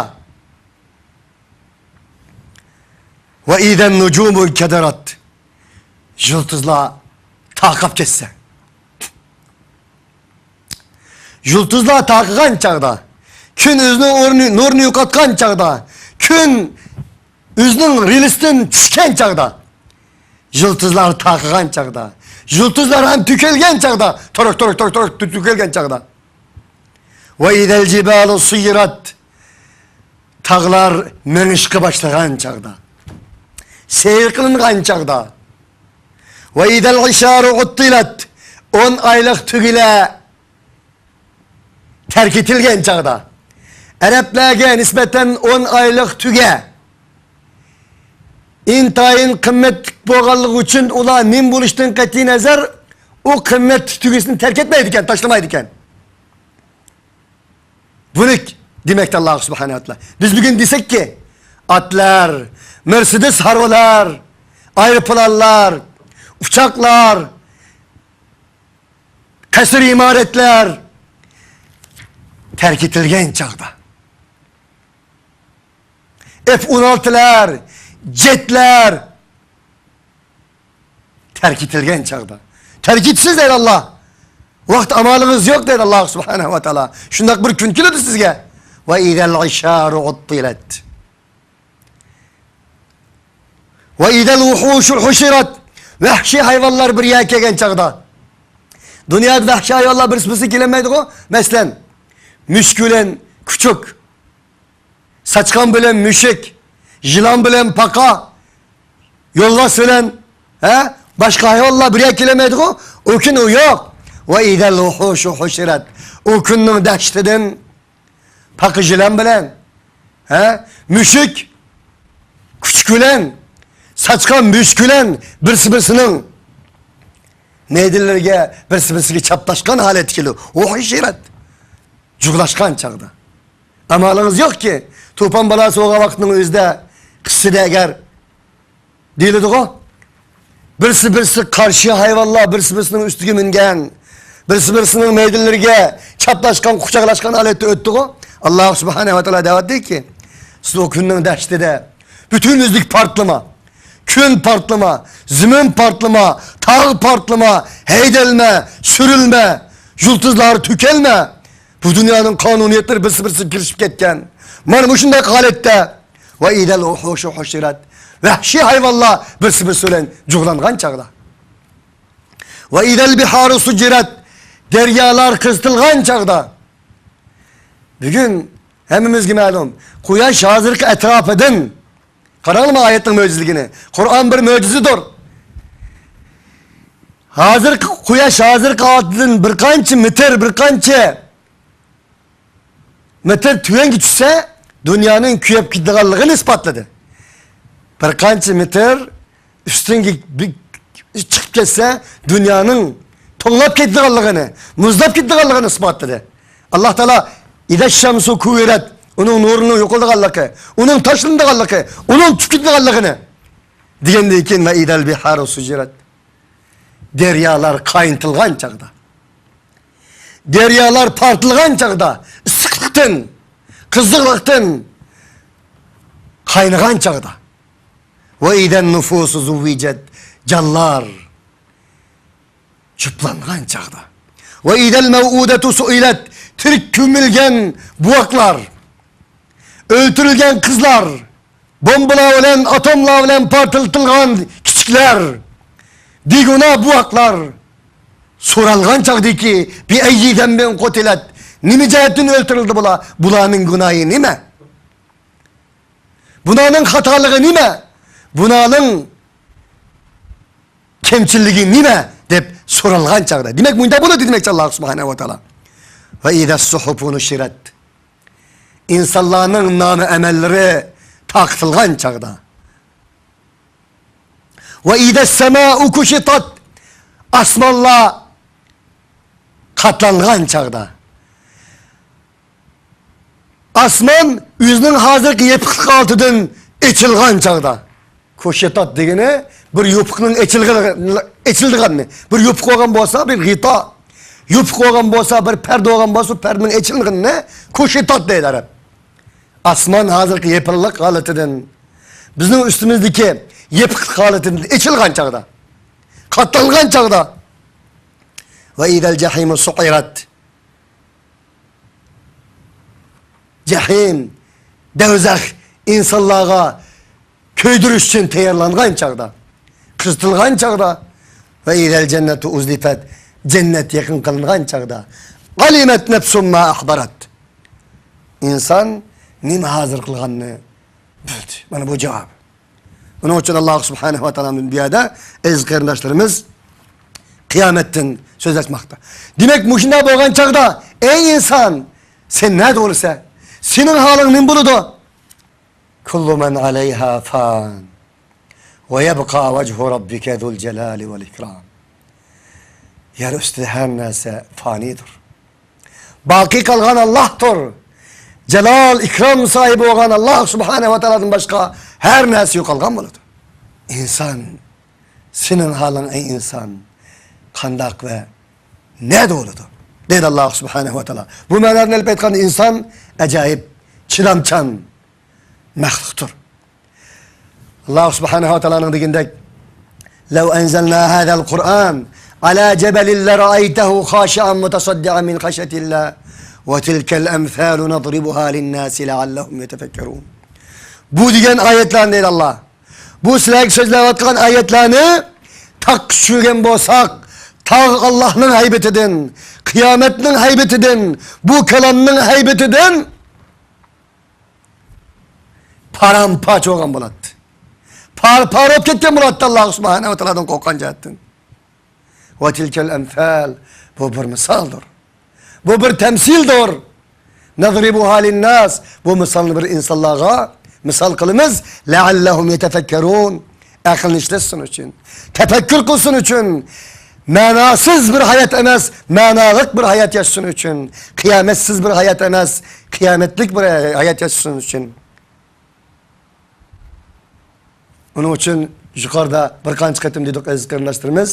ۋە ئىزەن نۇجۇمۇ كەدەرەت. يۇلتۇزلار تارقاپ كەتسە. يۇلتۇزلار تارقىغان چاغدا، كۈن ئۆزىنىڭ ئورنى، نۇرىنى يوقاتقان چاغدا، كۈن ئۆزىنىڭ رېلىسىدىن چۈشكەن چاغدا، يۇلتۇزلار تارقىغان چاغدا، يۇلتۇزلار ھەم تۆكۈلگەن چاغدا، تورۇك، تورۇك، تورۇك، تورۇك تۆكۈلگەن چاغدا. ۋە ئىزەل جىبالۇ سۇيرەت. تاغلار مېڭىشقا باشلىغان چاغدا، سەير قىلىنغان چاغدا، ۋە ئىزەل ئىشارۇ ئۇتتىلەت، ئون ئايلىق تۆگىلەر تەرك ئېتىلگەن چاغدا، ئەرەبلەرگە نىسبەتەن ئون ئايلىق تۆگە ئىنتايىن قىممەتلىك بولغانلىقى ئۈچۈن ئۇلار نېمە بولۇشتىن قەتئىينەزەر ئۇ قىممەتلىك تۆگىسىنى تەرك ئەتمەيدىكەن، تاشلىمايدىكەن. بۇنى دېمەكتە ئاللاھ سۇبھانەھۇ ۋە تائالا. بىز بۈگۈن دېسەككى، ئاتلار، مېرسېدېس ھارۋىلار، ئايروپىلانلار، ئۇچاقلار، قەسىر ئىمارەتلەر تەرك ئېتىلگەن چاغدا، ئېف ئون ئالتىلار، جېتلار، تەرك ئېتىلگەن چاغدا. تەرك ئېتىسىز دەيدۇ ئاللاھ. ۋاقىت ئامالىڭىز يوق دەيدۇ ئاللاھ سۇبھانەھۇ ۋە تائالا. شۇنداق بىر كۈن كېلىدۇ سىزگە. ۋە ئىزەل ئىشارۇ ئۇتتىلەت. ۋە ئىزەل ۋۇھۇشۇ ھۇشىرەت. ۋەھشىي ھايۋانلار بىر يەرگە كەلگەن چاغدا. دۇنيادا ۋەھشىي ھايۋانلار بىرسى بىرسىگە كېلەلمەيدىغۇ. مەسىلەن، مۈشۈك بىلەن كۈچۈك. ساچقان بىلەن مۈشۈك، يىلان بىلەن پاقا، يولۋاس بىلەن، ھە، باشقا ھايۋانلار بىر يەرگە كېلەلمەيدىغۇ. ئۇ كۈن ئۇ يوق. ۋە ئىزەل ۋۇھۇشۇ ھۇشىرەت. ئۇ كۈننىڭ دەھشىتىدىن پاقا يىلان بىلەن، ھە، مۈشۈك، كۈچۈك بىلەن، ساچقان مۈشۈك بىلەن بىرسى بىرسىنىڭ مەيدىلىرىگە، بىرسى بىرسىگە چاپلاشقان ھالەتتە كېلىدۇ. ۋۇھۇشىرەت. جۇغلاشقان چاغدا. ئامالىڭىز يوقكى، توپان بالاسى بولغان ۋاقىتنىڭ ئۆزىدە قىسسىدە ئەگەر دېيىلىدىغۇ، بىرسى بىرسى قارشى ھايۋانلار بىرسى بىرسىنىڭ ئۈستىگە مىنگەن، بىرسى بىرسىنىڭ مەيدىلىرىگە چاپلاشقان، قۇچاقلاشقان ھالەتتە ئۆتتىغۇ. ئاللاھ سۇبھانەھۇ ۋە تائالا دەۋاتتىكى، سىز ئۇ كۈننىڭ دەھشىتىدە پۈتۈن يۈزلۈك پارتلىما، كۈن پارتلىما، زېمىن پارتلىما، تاغ پارتلىما، ھەيدەلمە، سۈرۈلمە، يۇلتۇزلار تۆكۈلمە. بۇ دۇنيانىڭ قانۇنىيەتلىرى بىرسى بىرسىگە كىرىشىپ كەتكەن. مانا مۇشۇنداق ھالەتتە، ۋە ئىزەل ۋۇھۇشۇ ھۇشىرەت. ۋەھشىي ھايۋانلار بىرسى بىرسى بىلەن جۇغلانغان چاغدا. ۋە ئىدەل بىھارۇ سۇججىرەت، دەريالار قىزىتىلغان چاغدا. بۈگۈن ھەممىمىزگە مەلۇم، قۇياش ھازىرقى ئەتراپىدىن، قاراڭلىما ئايەتنىڭ مۆجىزىلىكىنى. قۇرئان بىر مۆجىزىدۇر. ھازىرقى قۇياش ھازىرقى ھالىتىدىن بىر قانچە مېتىر، بىر قانچە مېتىر تۆۋەنگە چۈشسە، دۇنيانىڭ كۆيۈپ كېتىدىغانلىقىنى ئىسپاتلىدى. بىر قانچە مېتىر ئۈستۈنگە بىر چىقىپ كەتسە، دۇنيانىڭ توڭلاپ كېتىدىغانلىقىنى، مۇزلاپ كېتىدىغانلىقىنى ئىسپاتلىدى. ئاللاھ تائالا ئىدە شەمسۇ كۇۋىرەت، ئۇنىڭ نۇرىنىڭ يوقىلىدىغانلىقى، ئۇنىڭ تاشلىنىدىغانلىقى، ئۇنىڭ چۈشۈپ كېتىدىغانلىقىنى دېگەندىن كېيىن، ۋە ئىدەل بىھارۇ سۇجىرەت، دەريالار قاينىتىلغان چاغدا، دەريالار پارتلىغان چاغدا، ئىسسىقلىقتىن، قىزىقلىقتىن قاينىغان چاغدا، ۋە ئىدەن نۇفۇسۇ زۇۋۋىجەت، جانلار جۇپلانغان چاغدا، ۋە ئىدەل مەۋئۇدەتۇ سۇئىلەت، تىرىك كۆمۈلگەن بوۋاقلار، ئۆلتۈرۈلگەن قىزلار، بومبىلار بىلەن، ئاتوملار بىلەن پارتلىتىلغان كىچىكلەر، بىگۇناھ بوۋاقلار سورالغان چاغدىكى، بىئەييى زەنبىن قۇتىلەت، نېمە جەھەتتىن ئۆلتۈرۈلدى بۇلار؟ بۇلارنىڭ گۇناھى نېمە؟ بۇلارنىڭ خاتالىقى نېمە؟ بۇلارنىڭ كەمچىللىكى نېمە؟ دەپ سورالغان چاغدا. دېمەك، مۇنداق بولىدۇ دېمەكچى ئاللاھ سۇبھانەھۇ ۋە تائالا. ۋە ئىدەس سۇھۇفۇ نۇشىرەت. ئىنسانلارنىڭ نامە ئەمەللىرى تارقىتىلغان چاغدا. ۋە ئىدەس سەمائۇ كۇشىتات. ئاسمانلار قاتلانغان چاغدا. ئاسمان ئۆزىنىڭ ھازىرقى يېپىقلىق ھالىتىدىن ئېچىلغان چاغدا. كۇشىتات دېگىنى بىر يوپۇقنىڭ ئېچىلغىنى، ئېچىلىدىغىنى. بىر يوپۇق بولغان بولسا، بىر غىتا، يوپۇق بولغان بولسا، بىر پەردە بولغان بولسا، پەردىنىڭ ئېچىلغىنىنى كۇشىتات دەيدۇ ئەرەب. ئاسمان ھازىرقى يېپىقلىق ھالىتىدىن، بىزنىڭ ئۈستىمىزدىكى يېپىقلىق ھالىتىدىن ئېچىلغان چاغدا، قاتلانغان چاغدا. ۋە ئىدەل جەھىمۇ سۇئىرەت. جەھىم، دەۋزەخ ئىنسانلارغا كۆيدۈرۈش ئۈچۈن تەييارلانغان چاغدا، قىزىتىلغان چاغدا، ۋە ئىدەل جەننەتۇ ئۇزلىفەت، جەننەت يېقىن قىلىنغان چاغدا، ئەلىمەت نەفسۇم ما ئەھدەرەت. ئىنسان نېمە ھازىر قىلغاننى بىلدى. مانا بۇ جاۋاب. ئۇنىڭ ئۈچۈن ئاللاھ سۇبھانەھۇ ۋە تائالا بۇ يەردە، ئەزىز قېرىنداشلىرىمىز، قىيامەتتىن سۆزلەشمەكتە. دېمەك، مۇشۇنداق بولغان چاغدا، ئەي ئىنسان، سەن نەدە بولىسەن؟ سېنىڭ ھالىڭ نېمە بولىدۇ؟ كۇللۇ مەن ئەلەيھا فان ۋە يەبقا ۋەجھۇ رەببىكە زۇل جەلالى ۋەل ئىكرام. يەر ئۈستىدە ھەر نەرسە فانىيدۇر. باقىي قالغان ئاللاھتۇر. جالال، ئىكرام ساھىبى بولغان ئاللاھ سۇبھانەھۇ ۋە تائالادىن باشقا ھەر نەرسە يوقالغان بولىدۇ. ئىنسان، سېنىڭ ھالىڭ، ئەي ئىنسان، قانداق ۋە نەدە بولىدۇ؟ دەيدۇ ئاللاھ سۇبھانەھۇ ۋە تائالا. بۇ مەنادىن ئېلىپ ئېيتقاندا، ئىنسان ئاجايىپ چىدامچان مەخلۇقتۇر. ئاللاھ سۇبھانەھۇ ۋە تائالانىڭ دېگىنىدەك، لەۋ ئەنزەلنا ھازەل قۇرئان ئەلا جەبەلىن لەرەئەيتەھۇ خاشىئەن مۇتەسەددىئەن مىن خەشيەتىللاھ ۋە تىلكەل ئەمسالۇ نەزرىبۇھا لىنناسى لەئەللەھۇم يەتەفەككەرۇن. بۇ دېگەن ئايەتلەرنى، دەيدۇ ئاللاھ، بۇ سىلەرگە سۆزلەۋاتقان ئايەتلەرنى تاغقا چۈشۈرگەن بولساق، تاغ ئاللاھنىڭ ھەيبىتىدىن، قىيامەتنىڭ ھەيبىتىدىن، بۇ كالامنىڭ ھەيبىتىدىن پارام-پارچە بولغان بولاتتى. پار-پار بولۇپ كەتكەن بولاتتى ئاللاھ سۇبھانەھۇ ۋە تائالادىن قورققان جەھەتتىن. ۋە تىلكەل ئەمسال، بۇ بىر مىسالدۇر. بۇ بىر تەمسىلدۇر. نەزرىبۇھا لىنناس، بۇ مىسالنى بىر ئىنسانلارغا مىسال قىلىمىز. لەئەللەھۇم يەتەفەككەرۇن، ئەقلىنى ئىشلەتسۇن ئۈچۈن، تەپەككۇر قىلسۇن ئۈچۈن، مەناسىز بىر ھايات ئەمەس، مەنالىق بىر ھايات ياشىسۇن ئۈچۈن، قىيامەتسىز بىر ھايات ئەمەس، قىيامەتلىك بىر ھايات ياشىسۇن ئۈچۈن. ئۇنىڭ ئۈچۈن يۇقىرىدا بىر قانچە قېتىم دېدۇق، ئەزىز قېرىنداشلىرىمىز،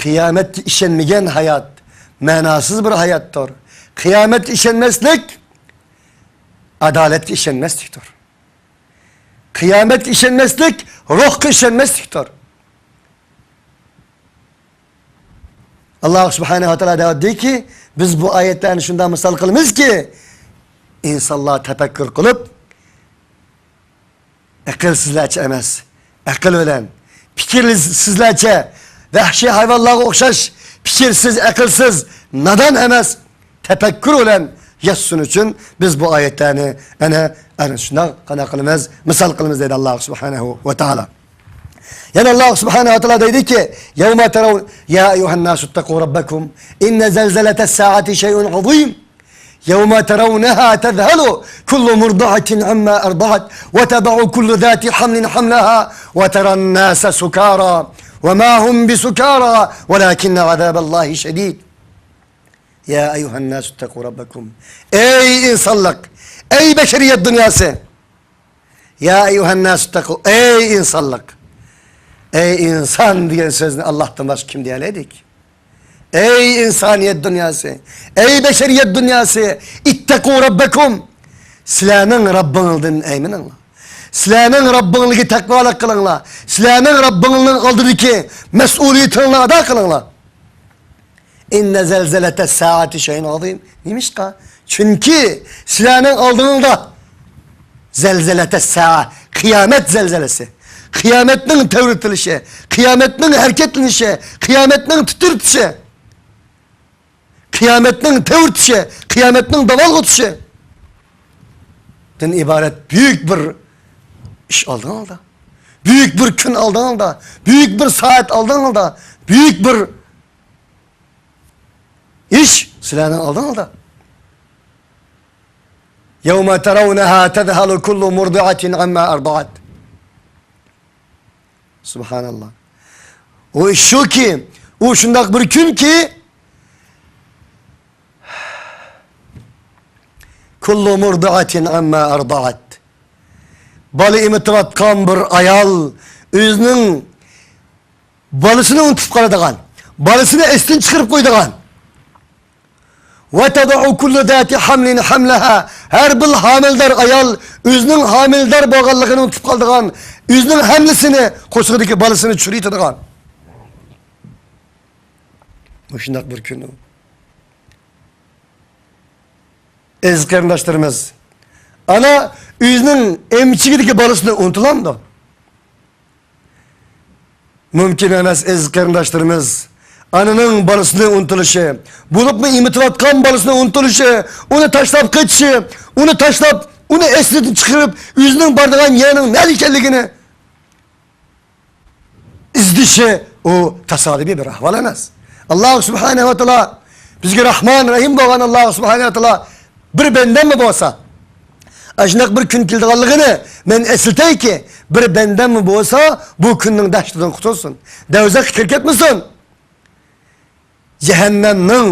قىيامەتكە ئىشەنمىگەن ھايات مەناسىز بىر ھاياتتۇر. قىيامەتكە ئىشەنمەسلىك ئادالەتكە ئىشەنمەسلىكتۇر. قىيامەتكە ئىشەنمەسلىك روھقا ئىشەنمەسلىكتۇر. ئاللاھ سۇبھانەھۇ ۋە تائالا دەۋاتىدۇكى، بىز بۇ ئايەتلەرنى شۇنداق مىسال قىلىمىزكى، ئىنسانلار تەپەككۇر قىلىپ، ئەقىلسىزلەرچە ئەمەس، ئەقىل بىلەن، پىكىرسىزلەرچە، ۋەھشىي ھايۋانلارغا ئوخشاش پىكىرسىز، ئەقىلسىز، نادان ئەمەس، تەپەككۇر بىلەن ياشىسۇن ئۈچۈن بىز بۇ ئايەتلەرنى ئەنە، ئەنە شۇنداق قانداق قىلىمىز، مىسال قىلىمىز دەيدۇ ئاللاھ سۇبھانەھۇ ۋە تائالا. يەنە ئاللاھ سۇبھانەھۇ ۋە تائالا دەيدىكى، يەۋمە تەرەۋ، يا ئەييۇھەن ناسۇ تەقۇ رەبbəkum، ئىننە زەلزەلەتەس سائەتى شەيئۇن ئەزىم. يوم ترونها تذهل كل مرضعة عما أرضعت وتضع كل ذات حمل حملها وترى الناس سكارى وما هم بسكارى ولكن عذاب الله شديد. يا أيها الناس اتقوا ربكم. ئەي ئىنسانلىق، ئەي بەشەرىيەت دۇنياسى. يا أيها الناس اتقوا، ئەي ئىنسانلىق. ئەي ئىنسان دېگەن سۆزنى ئاللاھتىن باشقا كىم دېيەلەيدىكى؟ ئەي ئىنسانىيەت دۇنياسى، ئەي بەشەرىيەت دۇنياسى، اتقوا ربكم. سىلەرنىڭ رەببىڭىزدىن ئەيمىنىڭلار. سىلەرنىڭ رەببىڭلارغا تەقۋالىق قىلىڭلار. سىلەرنىڭ رەببىڭلارنىڭ ئالدىدىكى مەسئۇلىيىتىڭلارنى ئادا قىلىڭلار. ئىننە زەلزەلەتەس سائەتى شەيئۇن ئەزىم. نېمىشقا؟ چۈنكى سىلەرنىڭ ئالدىڭلاردا زەلزەلەتەس سائە، قىيامەت زەلزەلىسى، قىيامەتنىڭ تەۋرىتىلىشى، قىيامەتنىڭ ھەرىكەتلىنىشى، قىيامەتنىڭ تىترىتىشى، قىيامەتنىڭ تەۋرىتىشى، قىيامەتنىڭ داۋالغۇتۇشىدىن ئىبارەت بۈيۈك بىر ئىش ئالدىڭلاردا. بۈيۈك بىر كۈن ئالدىڭلاردا. بۈيۈك بىر سائەت ئالدىڭلاردا. بۈيۈك بىر ئىش سىلەرنىڭ ئالدىڭلاردا. يوم ترونها تذهل كل مرضعة عما أرضعت. سبحان الله. ئۇ ئىش شۇكى، ئۇ شۇنداق بىر كۈنكى، كل مرضعة عما أرضعت. بالا ئېمىتىۋاتقان بىر ئايال ئۆزىنىڭ بالىسىنى ئۇنتۇپ قالىدىغان، بالىسىنى ئەستىن چىقىرىپ قويىدىغان. وتضع كل ذات حمل حملها. ھەر بىر ھامىلىدار ئايال ئۆزىنىڭ ھامىلىدار بولغانلىقىنى ئۇنتۇپ قالىدىغان، ئۆزىنىڭ ھەملىسىنى، قورسىقىدىكى بالىسىنى چۈشۈرۈۋېتىدىغان. مۇشۇنداق بىر كۈن ئۇ. ئەزىز قېرىنداشلىرىمىز، ئانا ئۆزىنىڭ ئەمچىكىدىكى بالىسىنى ئۇنتۇلامدۇ؟ مۇمكىن ئەمەس، ئەزىز قېرىنداشلىرىمىز. ئانىنىڭ بالىسىنى ئۇنتۇلۇشى، بولۇپمۇ ئېمىتىۋاتقان بالىسىنى ئۇنتۇلۇشى، ئۇنى تاشلاپ قېچىشى، ئۇنى تاشلاپ، ئۇنى ئەستىدىن چىقىرىپ، ئۆزىنىڭ بارىدىغان يېرىنىڭ نەدە ئىكەنلىكىنى ئىزدىشى، ئۇ تاسادىپىي بىر ئەھۋال ئەمەس. ئاللاھ سۇبھانەھۇ ۋە تائالا بىزگە راھمان، رەھىم بولغان ئاللاھ سۇبھانەھۇ ۋە تائالا بىر بەندەممۇ بولسا، ئاشۇنداق بىر كۈن كېلىدىغانلىقىنى مەن ئەسلىتەيكى، بىر بەندەممۇ بولسا، بۇ كۈننىڭ دەھشىتىدىن قۇتۇلسۇن، دوزاخقا كىرىپ كەتمىسۇن، جەھەننەمنىڭ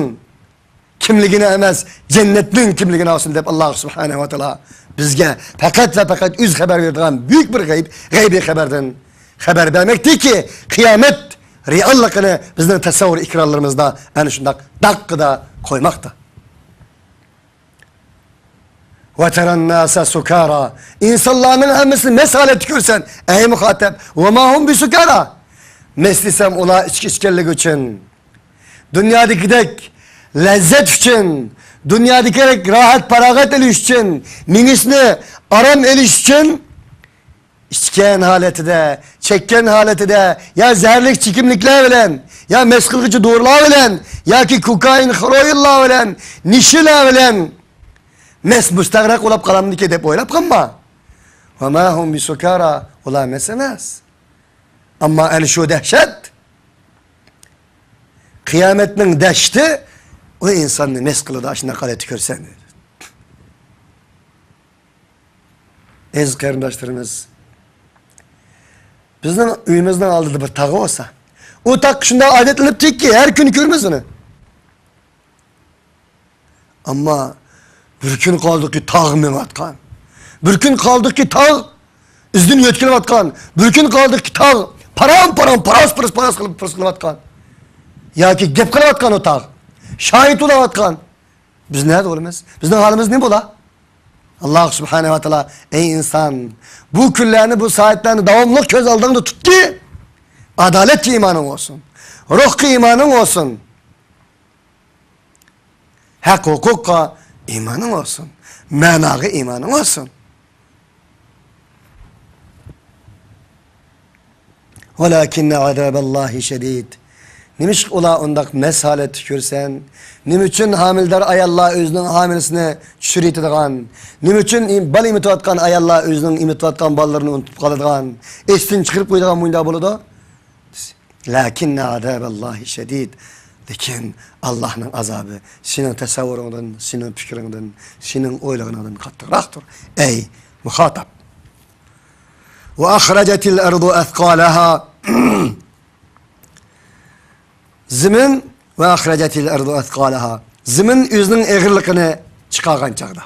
كىملىكىنى ئەمەس، جەننەتنىڭ كىملىكىنى ئالسۇن دەپ، ئاللاھ سۇبھانەھۇ ۋە تائالا بىزگە پەقەت ۋە پەقەت ئۆزى خەۋەر بېرىدىغان بۈيۈك بىر غەيب، غەيبىي خەۋەردىن خەۋەر بەرمەكتىكى، قىيامەت رېئاللىقىنى بىزنىڭ تەسەۋۋۇر ئىقرارلىرىمىزدا ئەنە شۇنداق داققىدا قويماقتا. وترى الناس سكارى. ئىنسانلارنىڭ ھەممىسىنى مەست ھالەتتە كۆرىسەن، ئەي مۇخاتەب. وما هم بسكارى. مەست دېسەم، ئۇلار ئىچكى ئىچكەنلىكى ئۈچۈن، دۇنيادىكىدەك لەززەت ئۈچۈن، دۇنيادىكىدەك راھەت پاراغەت ئېلىش ئۈچۈن، مېڭىسىنى ئارام ئېلىش ئۈچۈن ئىچكەن ھالىتىدە، چەككەن ھالىتىدە، يا زەھەرلىك چېكىملىكلەر بىلەن، يا مەست قىلغۇچى دورىلار بىلەن، ياكى كوكائىن، خېروئىنلار بىلەن، نېشىلار بىلەن مەست مۇستەغرەق بولاپ قالامدىكى دەپ ئويلاپ قالما. وما هم بسكارى، ئۇلار مەست ئەمەس. ئەمما ئەنە شۇ دەھشەت، قىيامەتنىڭ دەھشىتى، ئۇ ئىنساننى مەست قىلىدۇ، ئاشۇنداق ھالەتتە كۆرسەڭ. ئەزىز قېرىنداشلىرىمىز، بىزنىڭ ئۆيىمىزنىڭ ئالدىدا بىر تاغ بولسا، ئۇ تاغ شۇنداق ئادەتلىنىپتىكى، ھەر كۈنى كۆرىمىز ئۇنى. ئەمما بىر كۈن قالدۇقى تاغ مېڭىۋاتقان. بىر كۈن قالدۇقى تاغ ئىزىدىن يۆتكىلىۋاتقان. بىر كۈن قالدۇقى تاغ پارام-پارام، پاراس-پۇرۇس، پاراس قىلىپ، پۇرۇس قىلىۋاتقان. ياكى گەپ قىلىۋاتقان ئۇ تاغ. شاھىت بولۇۋاتقان. بىز نەدە بولىمىز؟ بىزنىڭ ھالىمىز نېمە بولا؟ ئاللاھ سۇبھانەھۇ ۋە تائالا، ئەي ئىنسان، بۇ كۈنلەرنى، بۇ سائەتلەرنى داۋاملىق كۆز ئالدىڭدا تۇتقىن. ئادالەتكە ئىمانىڭ بولسۇن. روھقا ئىمانىڭ بولسۇن. ھەق ھوقۇققا ئىمانىڭ بولسۇن. مەناغا ئىمانىڭ بولسۇن. ۋەلاكىننە ئازابەللاھى شەدىد. نېمىشقا ئۇلار ئۇنداق مەس ھالەتتە يۈرسەن؟ نېمە ئۈچۈن ھامىلىدار ئاياللار ئۆزىنىڭ ھامىلىسىنى چۈشۈرۈۋېتىدىغان؟ نېمە ئۈچۈن ئىم-، بالا ئېمىتىۋاتقان ئاياللار ئۆزىنىڭ ئېمىتىۋاتقان بالىلىرىنى ئۇنتۇپ قالىدىغان؟ ئېستىن چىقىرىپ قويىدىغان مۇنداق بولىدۇ؟ لەكىننە ئازابەللاھى شەدىد. لېكىن ئاللاھنىڭ ئازابى سېنىڭ تەسەۋۋۇرۇڭدىن، سېنىڭ پىكرىڭدىن، سېنىڭ ئويلىغىنىڭدىن قاتتىقراقتۇر، ئەي مۇخاتاب. ۋە ئەخرەجەتىل ئەرزۇ ئەسقالەھا. زېمىن، ۋە ئەخرەجەتىل ئەرزۇ ئەسقالەھا. زېمىن ئۆزىنىڭ ئېغىرلىقىنى چىقارغان چاغدا.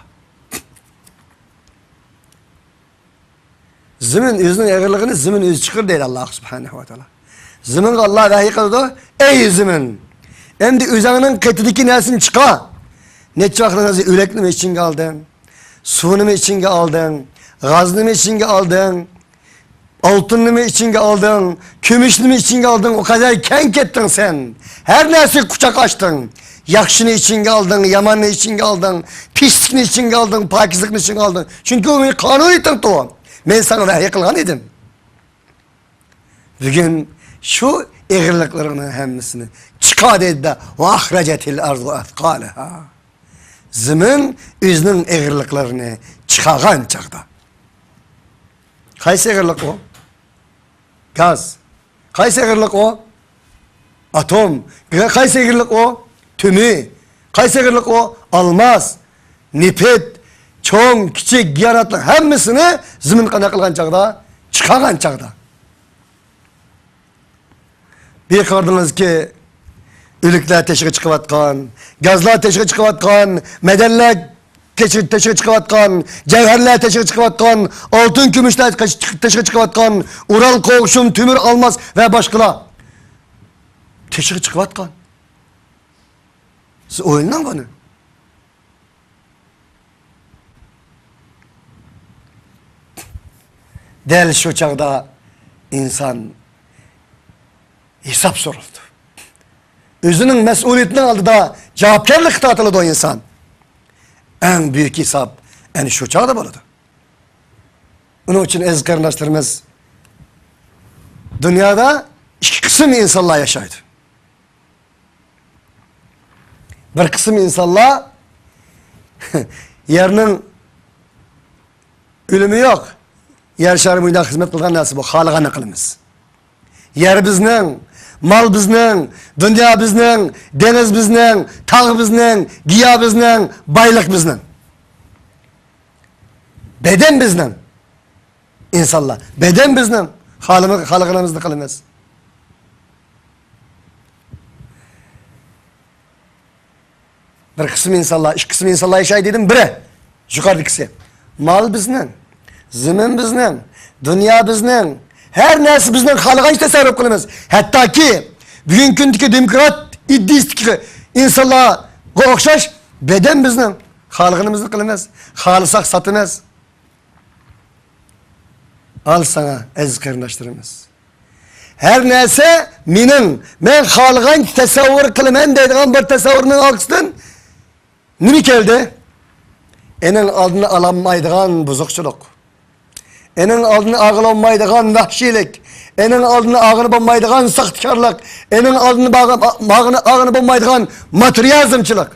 زېمىن ئۆزىنىڭ ئېغىرلىقىنى زېمىن ئۆزى چىقىرىدۇ دەيدۇ ئاللاھ سۇبھانەھۇ ۋە تائالا. زېمىنغا ئاللاھ ۋەھىي قىلىدۇ، ئەي زېمىن، ئەمدى ئۆزۈڭنىڭ قېتىدىكى نەرسىنى چىقار. نەچچە ۋاقىتلىرىڭ ئۆلۈكنىمۇ ئىچىڭگە ئالدىڭ، سۇنىمۇ ئىچىڭگە ئالدىڭ، غازنىمۇ ئىچىڭگە ئالدىڭ، ئالتۇننىمۇ ئىچىڭگە ئالدىڭ، كۈمۈشنىمۇ ئىچىڭگە ئالدىڭ، ئۇ قەدەر كەڭ كەتتىڭ سەن. ھەر نەرسىگە قۇچاق ئاچتىڭ. ياخشىنى ئىچىڭگە ئالدىڭ، ياماننى ئىچىڭگە ئالدىڭ، پىسلىقنى ئىچىڭگە ئالدىڭ، پاكىزلىقنى ئىچىڭگە ئالدىڭ. چۈنكى ئۇ مېنىڭ قانۇنىيىتىم. مەن ساڭا ۋەھىي قىلغان ئىدىم. بۈگۈن شۇ ئېغىرلىقلىرىڭنىڭ ھەممىسىنى چىقار دەيدۇ-دە، ۋە ئەخرەجەتىل ئەرزۇ ئەسقالەھا. زېمىن ئۆزىنىڭ ئېغىرلىقلىرىنى چىقارغان چاغدا. قايسى ئېغىرلىق ئۇ؟ گاز. قايسى ئېغىرلىق ئۇ؟ ئاتوم. قايسى ئېغىرلىق ئۇ؟ تۆمۈر. قايسى ئېغىرلىق ئۇ؟ ئالماس، نېفىت، چوڭ، كىچىك، گىياناتلىق ھەممىسىنى زېمىن قانداق قىلغان چاغدا؟ چىقارغان چاغدا. بىر قارىدىڭىزكى، ئۆلۈكلەر تېشىغا چىقىۋاتقان، گازلار تېشىغا چىقىۋاتقان، مەدەنلەر تېشىغا، تېشىغا چىقىۋاتقان، جەۋھەرلەر تېشىغا چىقىۋاتقان، ئالتۇن، كۈمۈشلەر تېشىغا چىقىۋاتقان، ئۇران، قوغۇشۇن، تۆمۈر، ئالماس ۋە باشقىلار تېشىغا چىقىۋاتقان. سىز ئويلىنىڭ بۇنى. دەل شۇ چاغدا ئىنسان ھېساب سورىلىدۇ. ئۆزىنىڭ مەسئۇلىيىتىنىڭ ئالدىدا جاۋابكارلىققا تارتىلىدۇ ئىنسان. ئەڭ بۈيۈك ھېساب ئەنە شۇ چاغدا بولىدۇ. ئۇنىڭ ئۈچۈن ئەزىز قېرىنداشلىرىمىز، دۇنيادا ئىككى قىسىم ئىنسانلار ياشايدۇ. بىر قىسىم ئىنسانلار يەرنىڭ ئۆلۈمى يوق. يەر شارى بويىدا خىزمەت قىلغان نەرسە بۇ، خالىغاننى قىلىمىز. يەر بىزنىڭ، مال بىزنىڭ، دۇنيا بىزنىڭ، دېڭىز بىزنىڭ، تاغ بىزنىڭ، گىياھ بىزنىڭ، بايلىق بىزنىڭ. بەدەن بىزنىڭ. ئىنسانلار، بەدەن بىزنىڭ، خالىمىز-، خالىغىنىمىزنى قىلىمىز. بىر قىسىم ئىنسانلار، ئىككى قىسىم ئىنسانلار ياشايدۇ دېدىم، بىرى، يۇقىرىدىكىسى. مال بىزنىڭ، زېمىن بىزنىڭ، دۇنيا بىزنىڭ، ھەر نەرسە بىزنىڭ، خالىغانچە تەسەررۇپ قىلىمىز. ھەتتاكى بۈگۈنكى كۈندىكى دېموكرات ئىدىيىسىدىكى ئىنسانلارغا ئوخشاش بەدەن بىزنىڭ، خالىغىنىمىزنى قىلىمىز، خالىساق ساتىمىز. ئال ساڭا، ئەزىز قېرىنداشلىرىمىز. ھەر نەرسە مېنىڭ، مەن خالىغانچە تەسەۋۋۇر قىلىمەن دەيدىغان بىر تەسەۋۋۇرنىڭ ئارقىسىدىن نېمە كەلدى؟ ئېنىڭ ئالدىنى ئالالمايدىغان بۇزۇقچىلىق، ئېنىڭ ئالدىنى ئالغىلى بولمايدىغان ۋەھشىيلىك، ئېنىڭ ئالدىنى ئالغىلى بولمايدىغان ساختىكارلىق، ئېنىڭ ئالدىنى باغ-، باغ-، ئالغىلى بولمايدىغان ماتېرىيالىزمچىلىق.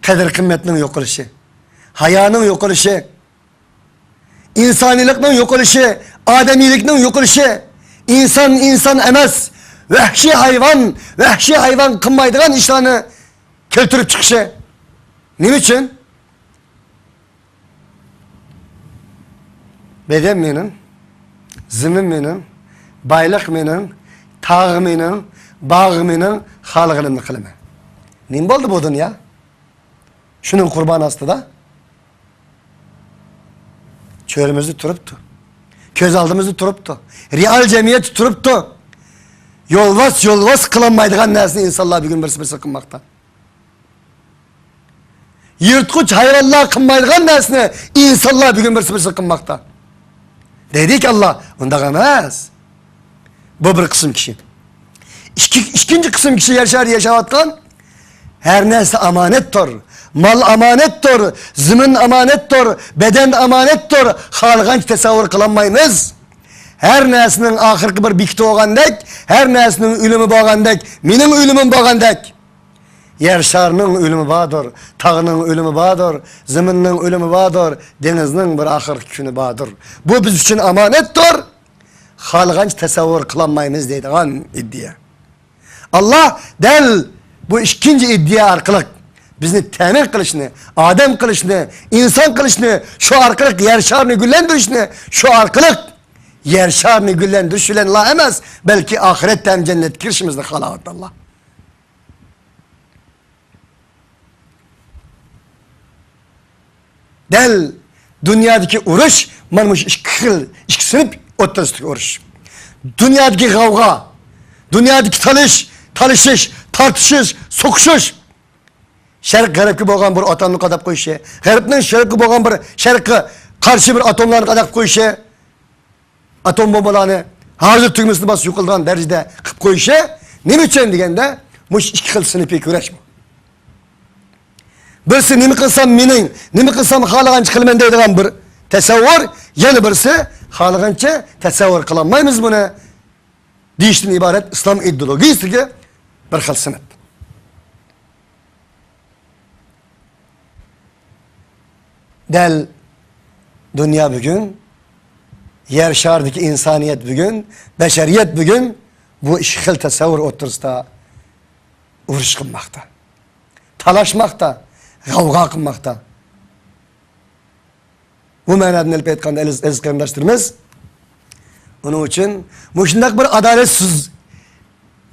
قەدىر-قىممەتنىڭ يوقىلىشى، ھايانىڭ يوقىلىشى، ئىنسانىيلىقنىڭ يوقىلىشى، ئادەمىيلىكنىڭ يوقىلىشى، ئىنسان ئىنسان ئەمەس، ۋەھشىي ھايۋان ۋەھشىي ھايۋان قىلمايدىغان ئىشلارنى كەلتۈرۈپ چىقىشى. نېمە ئۈچۈن؟ بەدەن مېنىڭ، زېمىن مېنىڭ، بايلىق مېنىڭ، تاغ مېنىڭ، باغ مېنىڭ، خالىغىنىمنى قىلىمەن. نېمە بولدى بۇ دۇنيا؟ شۇنىڭ قۇربانى ئاستىدا. چۆرىمىزدە تۇرۇپتۇ. كۆز ئالدىمىزدا تۇرۇپتۇ. رېئال جەمئىيەتتە تۇرۇپتۇ. يولۋاس، يولۋاس قىلالمايدىغان نەرسىنى ئىنسانلار بۈگۈن بىرسى بىرسىگە قىلماقتا. يىرتقۇچ ھايۋانلار قىلمايدىغان نەرسىنى ئىنسانلار بۈگۈن بىرسى بىرسىگە قىلماقتا. دەيدىكى ئاللا، ئۇنداق ئەمەس. بۇ بىر قىسىم كىشى. ئىككى، ئىككىنچى قىسىم كىشى يەر شارىدا ياشاۋاتقان، ھەر نەرسە ئامانەتتۇر. مال ئامانەتتۇر، زېمىن ئامانەتتۇر، بەدەن ئامانەتتۇر. خالىغانچە تەسەۋۋۇر قىلالمايمىز. ھەر نەرسىنىڭ ئاخىرقى بىر بېكىتى بولغاندەك، ھەر نەرسىنىڭ ئۆلۈمى بولغاندەك، مېنىڭ ئۆلۈمۈم بولغاندەك. يەر شارىنىڭ ئۆلۈمى باردۇر، تاغنىڭ ئۆلۈمى باردۇر، زېمىننىڭ ئۆلۈمى باردۇر، دېڭىزنىڭ بىر ئاخىرقى كۈنى باردۇر. بۇ بىز ئۈچۈن ئامانەتتۇر. خالىغانچە تەسەۋۋۇر قىلالمايمىز دەيدىغان ئىدىيە. ئاللا دەل بۇ ئىككىنچى ئىدىيە ئارقىلىق بىزنى تەمىن قىلىشنى، ئادەم قىلىشنى، ئىنسان قىلىشنى، شۇ ئارقىلىق يەر شارىنى گۈللەندۈرۈشنى، شۇ ئارقىلىق يەر شارىنى گۈللەندۈرۈش بىلەنلا ئەمەس، بەلكى ئاخىرەتتە ھەم جەننەتكە كىرىشىمىزنى خالاۋاتىدۇ ئاللا. دەل دۇنيادىكى ئۇرۇش مانا مۇشۇ ئىككى خىل، ئىككى سىنىپ ئوتتۇرىسىدىكى ئۇرۇش. دۇنيادىكى غەۋغا، دۇنيادىكى تالىش، تالىشىش، تارتىشىش، سوقۇشۇش. شەرق غەربكە بولغان بىر ئاتومنى قاداپ قويۇشى، غەربنىڭ شەرققە بولغان بىر، شەرققە قارشى بىر ئاتوملارنى قاداپ قويۇشى، ئاتوم بومبىلارنى ھازىر تۈگمىسىنى باسسا يوقىلىدىغان دەرىجىدە قىلىپ قويۇشى نېمە ئۈچۈن دېگەندە، مۇشۇ ئىككى خىل سىنىپىي كۈرەش بۇ. بىرسى نېمە قىلسام مېنىڭ، نېمە قىلسام خالىغانچە قىلىمەن دەيدىغان بىر تەسەۋۋۇر، يەنە بىرسى خالىغانچە تەسەۋۋۇر قىلالمايمىز بۇنى دېيىشتىن ئىبارەت ئىسلام ئىدېئولوگىيىسىدىكى بىر خىل سىنىپ. دەل دۇنيا بۈگۈن، يەر شارىدىكى ئىنسانىيەت بۈگۈن، بەشەرىيەت بۈگۈن بۇ ئىككى خىل تەسەۋۋۇر ئوتتۇرىسىدا ئۇرۇش قىلماقتا، تالاشماقتا، غەۋغا قىلماقتا. بۇ مەنادىن ئېلىپ ئېيتقاندا، ئەزىز، ئەزىز قېرىنداشلىرىمىز، ئۇنىڭ ئۈچۈن مۇشۇنداق بىر ئادالەتسىز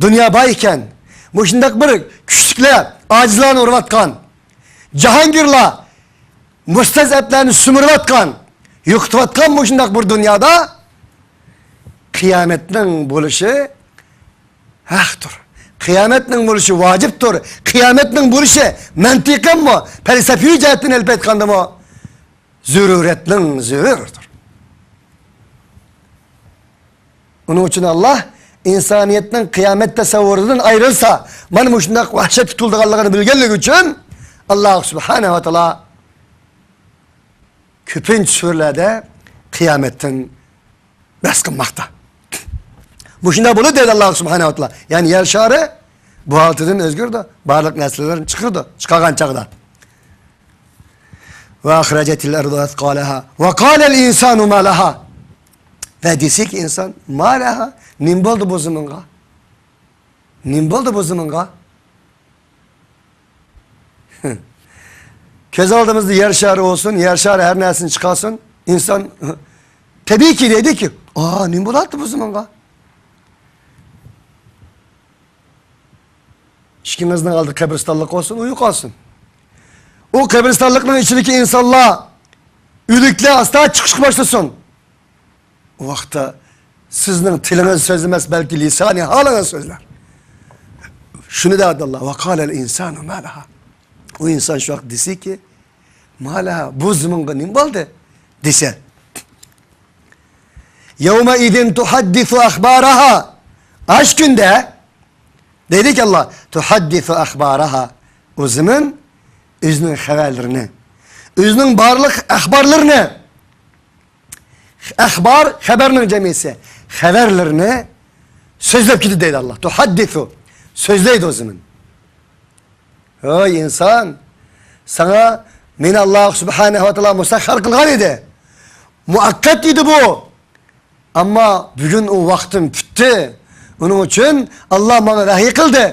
دۇنيا بار ئىكەن، مۇشۇنداق بىر كۈچلۈكلەر ئاجىزلارنى ئۇرۇۋاتقان، جاھانگىرلار مۇستەزئەپلەرنى سۈمۈرۈۋاتقان، يوقىتىۋاتقان مۇشۇنداق بىر دۇنيادا قىيامەتنىڭ بولۇشى ھەقتۇر. قىيامەتنىڭ بولۇشى ۋاجىپتۇر. قىيامەتنىڭ بولۇشى مەنتىقەنمۇ، پەلسەپىۋى جەھەتتىن ئېلىپ ئېيتقاندىمۇ، زۆرۈرىيەتنىڭ زۆرۈرىدۇر. ئۇنىڭ ئۈچۈن ئاللا ئىنسانىيەتنىڭ قىيامەت تەسەۋۋۇرىدىن ئايرىلسا، مانا مۇشۇنداق ۋەھشەتكە تولىدىغانلىقىنى بىلگەنلىكى ئۈچۈن، ئاللا سۇبھانەھۇ ۋە تائالا كۆپىنچە سۈرىلەردە قىيامەتتىن بەھس قىلماقتا. مۇشۇنداق بولىدۇ دەيدۇ ئاللا سۇبھانەھۇ ۋە تائالا. يەنى يەر شارى بۇ ھالىتىدىن ئۆزگىرىدۇ، بارلىق نەرسىلەرنى چىقىرىدۇ، چىقارغان چاغدا. ۋە ئەخرەجەتىل ئەرزۇ ئەسقالەھا ۋە قالەل ئىنسانۇ ما لەھا. ۋە دېسەك ئىنسان، ما لەھا، نېمە بولدى بۇ زېمىنغا؟ نېمە بولدى بۇ زېمىنغا؟ كۆز ئالدىمىزدا يەر شارى بولسۇن، يەر شارى ھەر نەرسىنى چىقارسۇن، ئىنسان تەبىئىيكى دەيدۇكى، ئا، نېمە بولاتتى بۇ زېمىنغا؟ ئىككىڭىزنىڭ ئالدى قەبرىستانلىق بولسۇن، ئۇ يوقالسۇن. ئۇ قەبرىستانلىقنىڭ ئىچىدىكى ئىنسانلار، ئۆلۈكلەر ئاستا چىقىشقا باشلىسۇن. ئۇ ۋاقىتتا سىزنىڭ تىلىڭىز سۆزلىمەس، بەلكى لىسانى ھالىڭىز سۆزلەر. شۇنى دەۋاتىدۇ ئاللا، ۋە قالەل ئىنسانۇ ما لەھا. ئۇ ئىنسان شۇ ۋاقىت دېسىكى، ما لەھا، بۇ زېمىنغا نېمە بولدى؟ دېسە. يومئذ تحدث أخبارها. ئاشۇ كۈندە دەيدىكى ئاللا، تحدث أخبارها. ئۇ زېمىن ئۆزىنىڭ خەۋەرلىرىنى، ئۆزىنىڭ بارلىق ئەخبارلىرىنى، ئەخبار، خەبەرنىڭ جەمئىسى. خەۋەرلىرىنى سۆزلەپ كېتىدۇ دەيدۇ ئاللا. تۇھەددىسۇ. سۆزلەيدۇ ئۇ زېمىن. ھەي ئىنسان، ساڭا مېنى ئاللا سۇبھانەھۇ ۋە تائالا مۇسەخخەر قىلغان ئىدى. مۇۋەققەت ئىدى بۇ. ئەمما بۈگۈن ئۇ ۋاقتىم پۈتتى. ئۇنىڭ ئۈچۈن ئاللا ماڭا ۋەھىي قىلدى.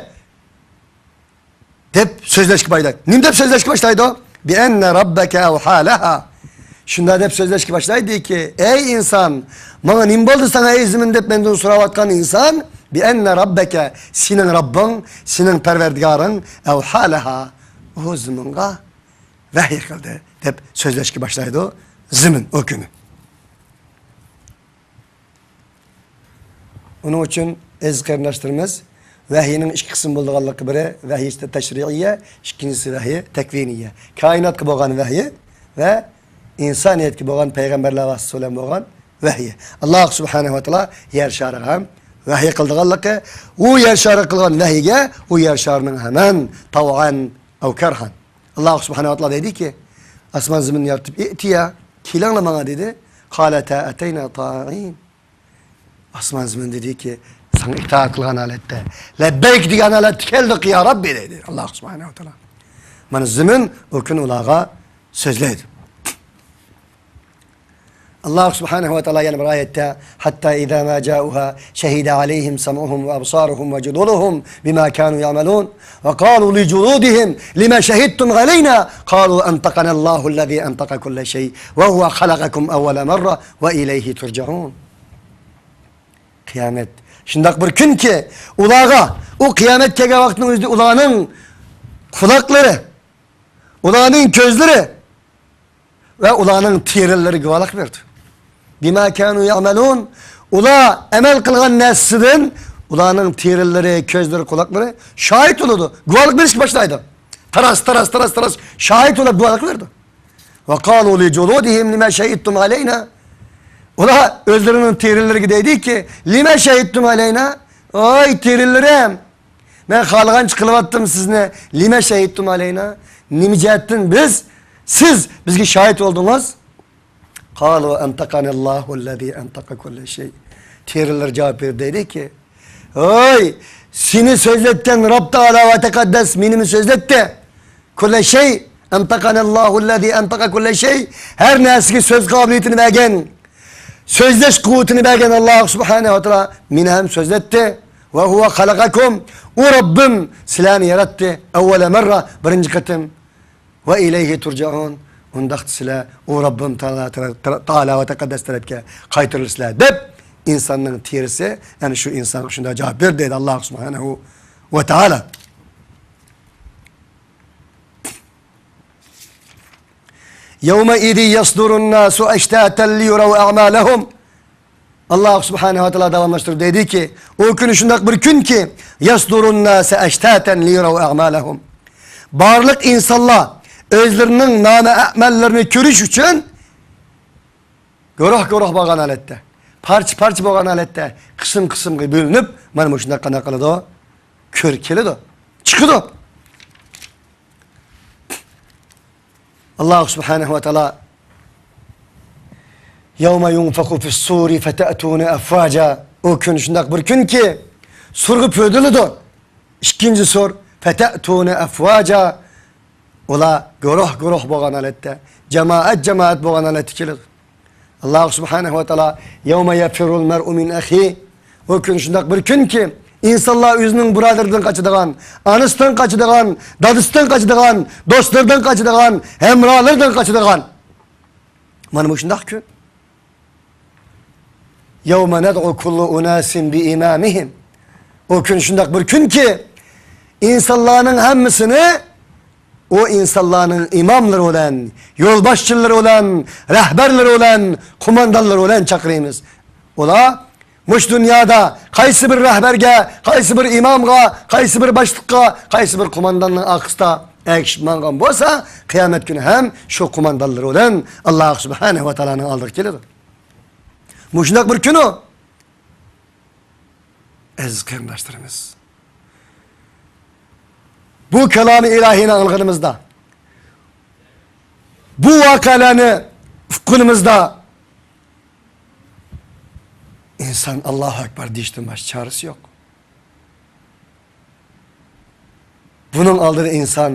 دەپ سۆزلەشكە باشلايدۇ. نېمە دەپ سۆزلەشكە باشلايدۇ؟ بىئەننە رەببەكە ئەۋھا لەھا. شۇنداق دەپ سۆزلەشكە باشلايدۇكى، ئەي ئىنسان، ماڭا نېمە بولدى ساڭا ئەي زېمىن دەپ مەندىن سوراۋاتقان ئىنسان، بىئەننە رەببەكە، سېنىڭ رەببىڭ، سېنىڭ پەرۋەردىگارىڭ، ئەۋھا لەھا، ئۇ زېمىنغا ۋەھىي قىلدى دەپ سۆزلەشكە باشلايدۇ زېمىن ئۇ كۈنى. ئۇنىڭ ئۈچۈن ئەزىز قېرىنداشلىرىمىز، ۋەھىينىڭ ئىككى قىسىم بولىدىغانلىقى، بىرى ۋەھىي تەشرىئىيە، ئىككىنچىسى ۋەھىي تەكۋىنىيە. كائىناتقا بولغان ۋەھىي ۋە ئىنسانىيەتكە بولغان پەيغەمبەرلەر ۋاسىتىسى بىلەن بولغان ۋەھىي. ئاللا سۇبھانەھۇ ۋە تائالا يەر شارىغا ھەم ۋەھىي قىلىدىغانلىقى، ئۇ يەر شارىغا قىلغان ۋەھىيگە ئۇ يەر شارىنىڭ ھەمەن تەۋئەن ئەۋ كەرھەن. ئاللاھ سۇبھانەھۇ ۋە تائالا دەيدىكى، ئاسمان زېمىننى يارىتىپ، ئىئتىيا، كېلىڭلار ماڭا دېدى. قالتا ئەتەينا تائىئىن. ئاسمان زېمىن دېدىكى، ساڭا ئىتائەت قىلغان ھالەتتە، لەببەيك دېگەن ھالەتتە كەلدۇق يا رەببى دەيدۇ ئاللاھ سۇبھانەھۇ ۋە تائالا. مانا زېمىن ئۇ كۈنى ئۇلارغا سۆزلەيدۇ. ئاللاھ سۇبھانەھۇ ۋە تائالا يەنە بىر ئايەتتە، حتى إذا ما جاءوها شهد عليهم سمعهم وأبصارهم وجلودهم بما كانوا يعملون وقالوا لجلودهم لم شهدتم علينا قالوا أنطقنا الله الذي أنطق كل شيء وهو خلقكم أول مرة وإليه ترجعون. قىيامەت شۇنداق بىر كۈنكى، ئۇلارغا، ئۇ قىيامەت كەلگەن ۋاقىتنىڭ ئۆزىدە ئۇلارنىڭ قۇلاقلىرى، ئۇلارنىڭ كۆزلىرى ۋە ئۇلارنىڭ تېرىلىرى گۇۋاھلىق بېرىدۇ. بما كانوا يعملون. ئۇلار ئەمەل قىلغان نەرسىدىن ئۇلارنىڭ تېرىلىرى، كۆزلىرى، قۇلاقلىرى شاھىت بولىدۇ، گۇۋاھلىق بېرىشكە باشلايدۇ. تاراس، تاراس، تاراس، تاراس شاھىت بولۇپ گۇۋاھلىق بېرىدۇ. وقالوا لجلودهم لم شهدتم علينا. ئۇلار ئۆزلىرىنىڭ تېرىلىرىگە دەيدىكى، لم شهدتم علينا. ئاي تېرىلىرىم، مەن خالىغانچە قىلىۋاتتىم سىزنى. لم شهدتم علينا. نېمە جەھەتتىن بىز، سىز بىزگە شاھىت بولدىڭىز؟ قالوا أنطقنا الله الذي أنطق كل شيء. تېرىلىرى جاۋاب بېرىپ دەيدىكى، ھوي، سېنى سۆزلەتكەن رەب تائالا ۋە تەقەددەس مېنىمۇ سۆزلەتتى. كل شيء أنطقنا الله الذي أنطق كل شيء. ھەر نەرسىگە سۆز قابىلىيىتىنى بەرگەن، سۆزلەش قۇۋۋىتىنى بەرگەن ئاللاھ سۇبھانەھۇ ۋە تائالا مېنى ھەم سۆزلەتتى. وهو خلقكم. ئۇ رەببىم سىلەرنى ياراتتى. أول مرة، بىرىنچى قېتىم. وإليه ترجعون. ئۇنداقتا سىلەر ئۇ رەببىم تائالا، تائالا ۋە تەقەددەس تەرەپكە قايتۇرۇلىسىلەر، دەپ ئىنساننىڭ تېرىسى، يەنى شۇ ئىنسانغا شۇنداق جاۋاب بېرىدۇ دەيدۇ ئاللاھ سۇبھانەھۇ ۋە تائالا. يومئذ يصدر الناس أشتاتا ليروا أعمالهم. ئاللاھ سۇبھانەھۇ ۋە تائالا داۋاملاشتۇرۇپ دەيدىكى، ئۇ كۈنى شۇنداق بىر كۈنكى، يصدر الناس أشتاتا ليروا أعمالهم. بارلىق ئىنسانلار ئۆزلىرىنىڭ نامە ئەمەللىرىنى كۆرۈش ئۈچۈن گۇرۇھ-گۇرۇھ بولغان ھالەتتە، پارچە-پارچە بولغان ھالەتتە، قىسىم-قىسىمغا بۆلۈنۈپ، مانا مۇشۇنداق قانداق قىلىدۇ؟ كۆرۈپ كېلىدۇ. چىقىدۇ. ئاللاھ سۇبھانەھۇ ۋە تائالا، يوم ينفخ في الصور فتأتون أفواجا. ئۇ كۈن شۇنداق بىر كۈنكى، سۇرغا پۈۋدۈرۈلىدۇ. ئىككىنچى سۇر، فتأتون أفواجا. ئۇلار گۇرۇھ-گۇرۇھ بولغان ھالەتتە، جامائەت-جامائەت بولغان ھالەتتە كېلىدۇ. ئاللاھ سۇبھانەھۇ ۋە تائالا، يوم يفر المرء من أخيه. ئۇ كۈن شۇنداق بىر كۈنكى، ئىنسانلار ئۆزىنىڭ بۇرادىرىدىن قاچىدىغان، ئانىسىدىن قاچىدىغان، دادىسىدىن قاچىدىغان، دوستلىرىدىن قاچىدىغان، ھەمراھلىرىدىن قاچىدىغان. مانا مۇشۇنداق كۈن. يوم ندعو كل أناس بإمامهم. ئۇ كۈن شۇنداق بىر كۈنكى، ئىنسانلارنىڭ ھەممىسىنى ئۇ ئىنسانلارنىڭ ئىماملىرى بىلەن، يولباشچىلىرى بىلەن، رەھبەرلىرى بىلەن، قوماندانلىرى بىلەن چاقىرىمىز. ئۇلار مۇشۇ دۇنيادا قايسى بىر رەھبەرگە، قايسى بىر ئىمامغا، قايسى بىر باشلىققا، قايسى بىر قومانداننىڭ ئارقىسىدا ئەگىشىپ ماڭغان بولسا، قىيامەت كۈنى ھەم شۇ قوماندانلىرى بىلەن ئاللاھ سۇبھانەھۇ ۋە تائالانىڭ ئالدىغا كېلىدۇ. مۇشۇنداق بىر كۈن ئۇ. ئەزىز قېرىنداشلىرىمىز، بۇ كالامى ئىلاھىينى ئاڭلىغىنىمىزدا، بۇ ۋەقەلەرنى ئۇققىنىمىزدا، ئىنسان ئاللاھۇ ئەكبەر دېيىشتىن باشقا چارىسى يوق. بۇنىڭ ئالدىدا ئىنسان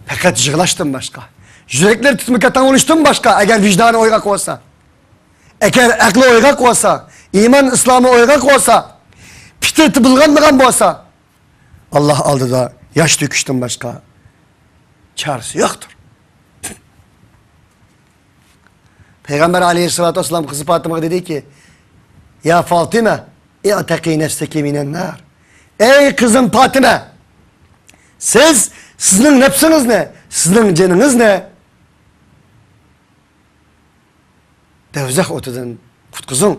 پەقەت يىغلاشتىن باشقا، يۈرەكلىرى تىتمىكەتاڭ بولۇشتىن باشقا، ئەگەر ۋىجدانى ئويغاق بولسا، ئەگەر ئەقلى ئويغاق بولسا، ئىمان ئىسلامى ئويغاق بولسا، پىترىتى بۇلغانمىغان بولسا، ئاللاھ ئالدىدا ياش تۆكۈشتىن باشقا چارىسى يوقتۇر. پەيغەمبەر ئەلەيھىسسالاتۇ ۋەسسالام قىزى پاتىمىغا دېدىكى، يا فاتىمە، اعتقي نفسك من النار. ئەي قىزىم پاتىمە، سىز سىزنىڭ نەپسىڭىزنى، سىزنىڭ جېنىڭىزنى دوزاخ ئوتىدىن قۇتقۇزۇڭ.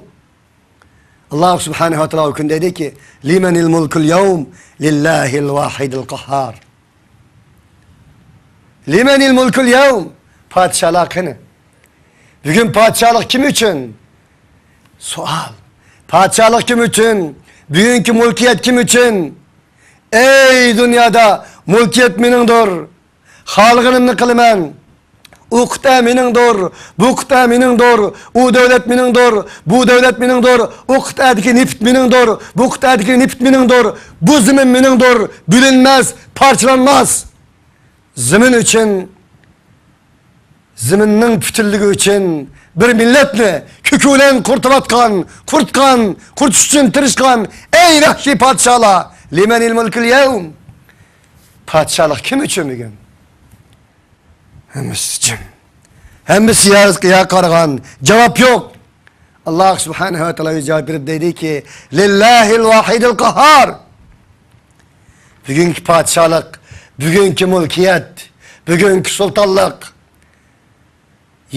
ئاللاھ سۇبھانەھۇ ۋە تائالا ئۇ كۈندە دەيدىكى، لمن الملك اليوم؟ لله الواحد القهار. لمن الملك اليوم؟ پادىشاھلار قېنى؟ بۈگۈن پادىشاھلىق كىم ئۈچۈن؟ سوئال. پادىشاھلىق كىم ئۈچۈن؟ بۈگۈنكى مۇلكىيەت كىم ئۈچۈن؟ ئەي دۇنيادا مۇلكىيەت مېنىڭدۇر. خالىغىنىمنى قىلىمەن. ئۇ قىتئە مېنىڭدۇر، بۇ قىتئە مېنىڭدۇر، ئۇ دۆلەت مېنىڭدۇر، بۇ دۆلەت مېنىڭدۇر، ئۇ قىتئەدىكى نېفىت مېنىڭدۇر، بۇ قىتئەدىكى نېفىت مېنىڭدۇر، بۇ زېمىن مېنىڭدۇر، بۆلۈنمەس، پارچىلانماس. زېمىن ئۈچۈن، زېمىننىڭ پۈتۈنلۈكى ئۈچۈن بىر مىللەتنى كۆكى بىلەن قۇرۇتۇۋاتقان، قۇرۇتقان، قۇرۇتۇش ئۈچۈن تىرىشقان، ئەي ۋەھشىي پادىشاھلار! لىمەنىل مۇلكۇل يەۋم؟ پادىشاھلىق كىم ئۈچۈن بۈگۈن؟ ھەممىسى جىم. ھەممىسى يا-، ياقارغان. جاۋاب يوق. ئاللاھ سۇبھانەھۇ ۋە تائالا ئۆزى جاۋاب بېرىپ دەيدىكى، لىللاھىل ۋاھىدىل قاھھار. بۈگۈنكى پادىشاھلىق، بۈگۈنكى مۇلكىيەت، بۈگۈنكى سۇلتانلىق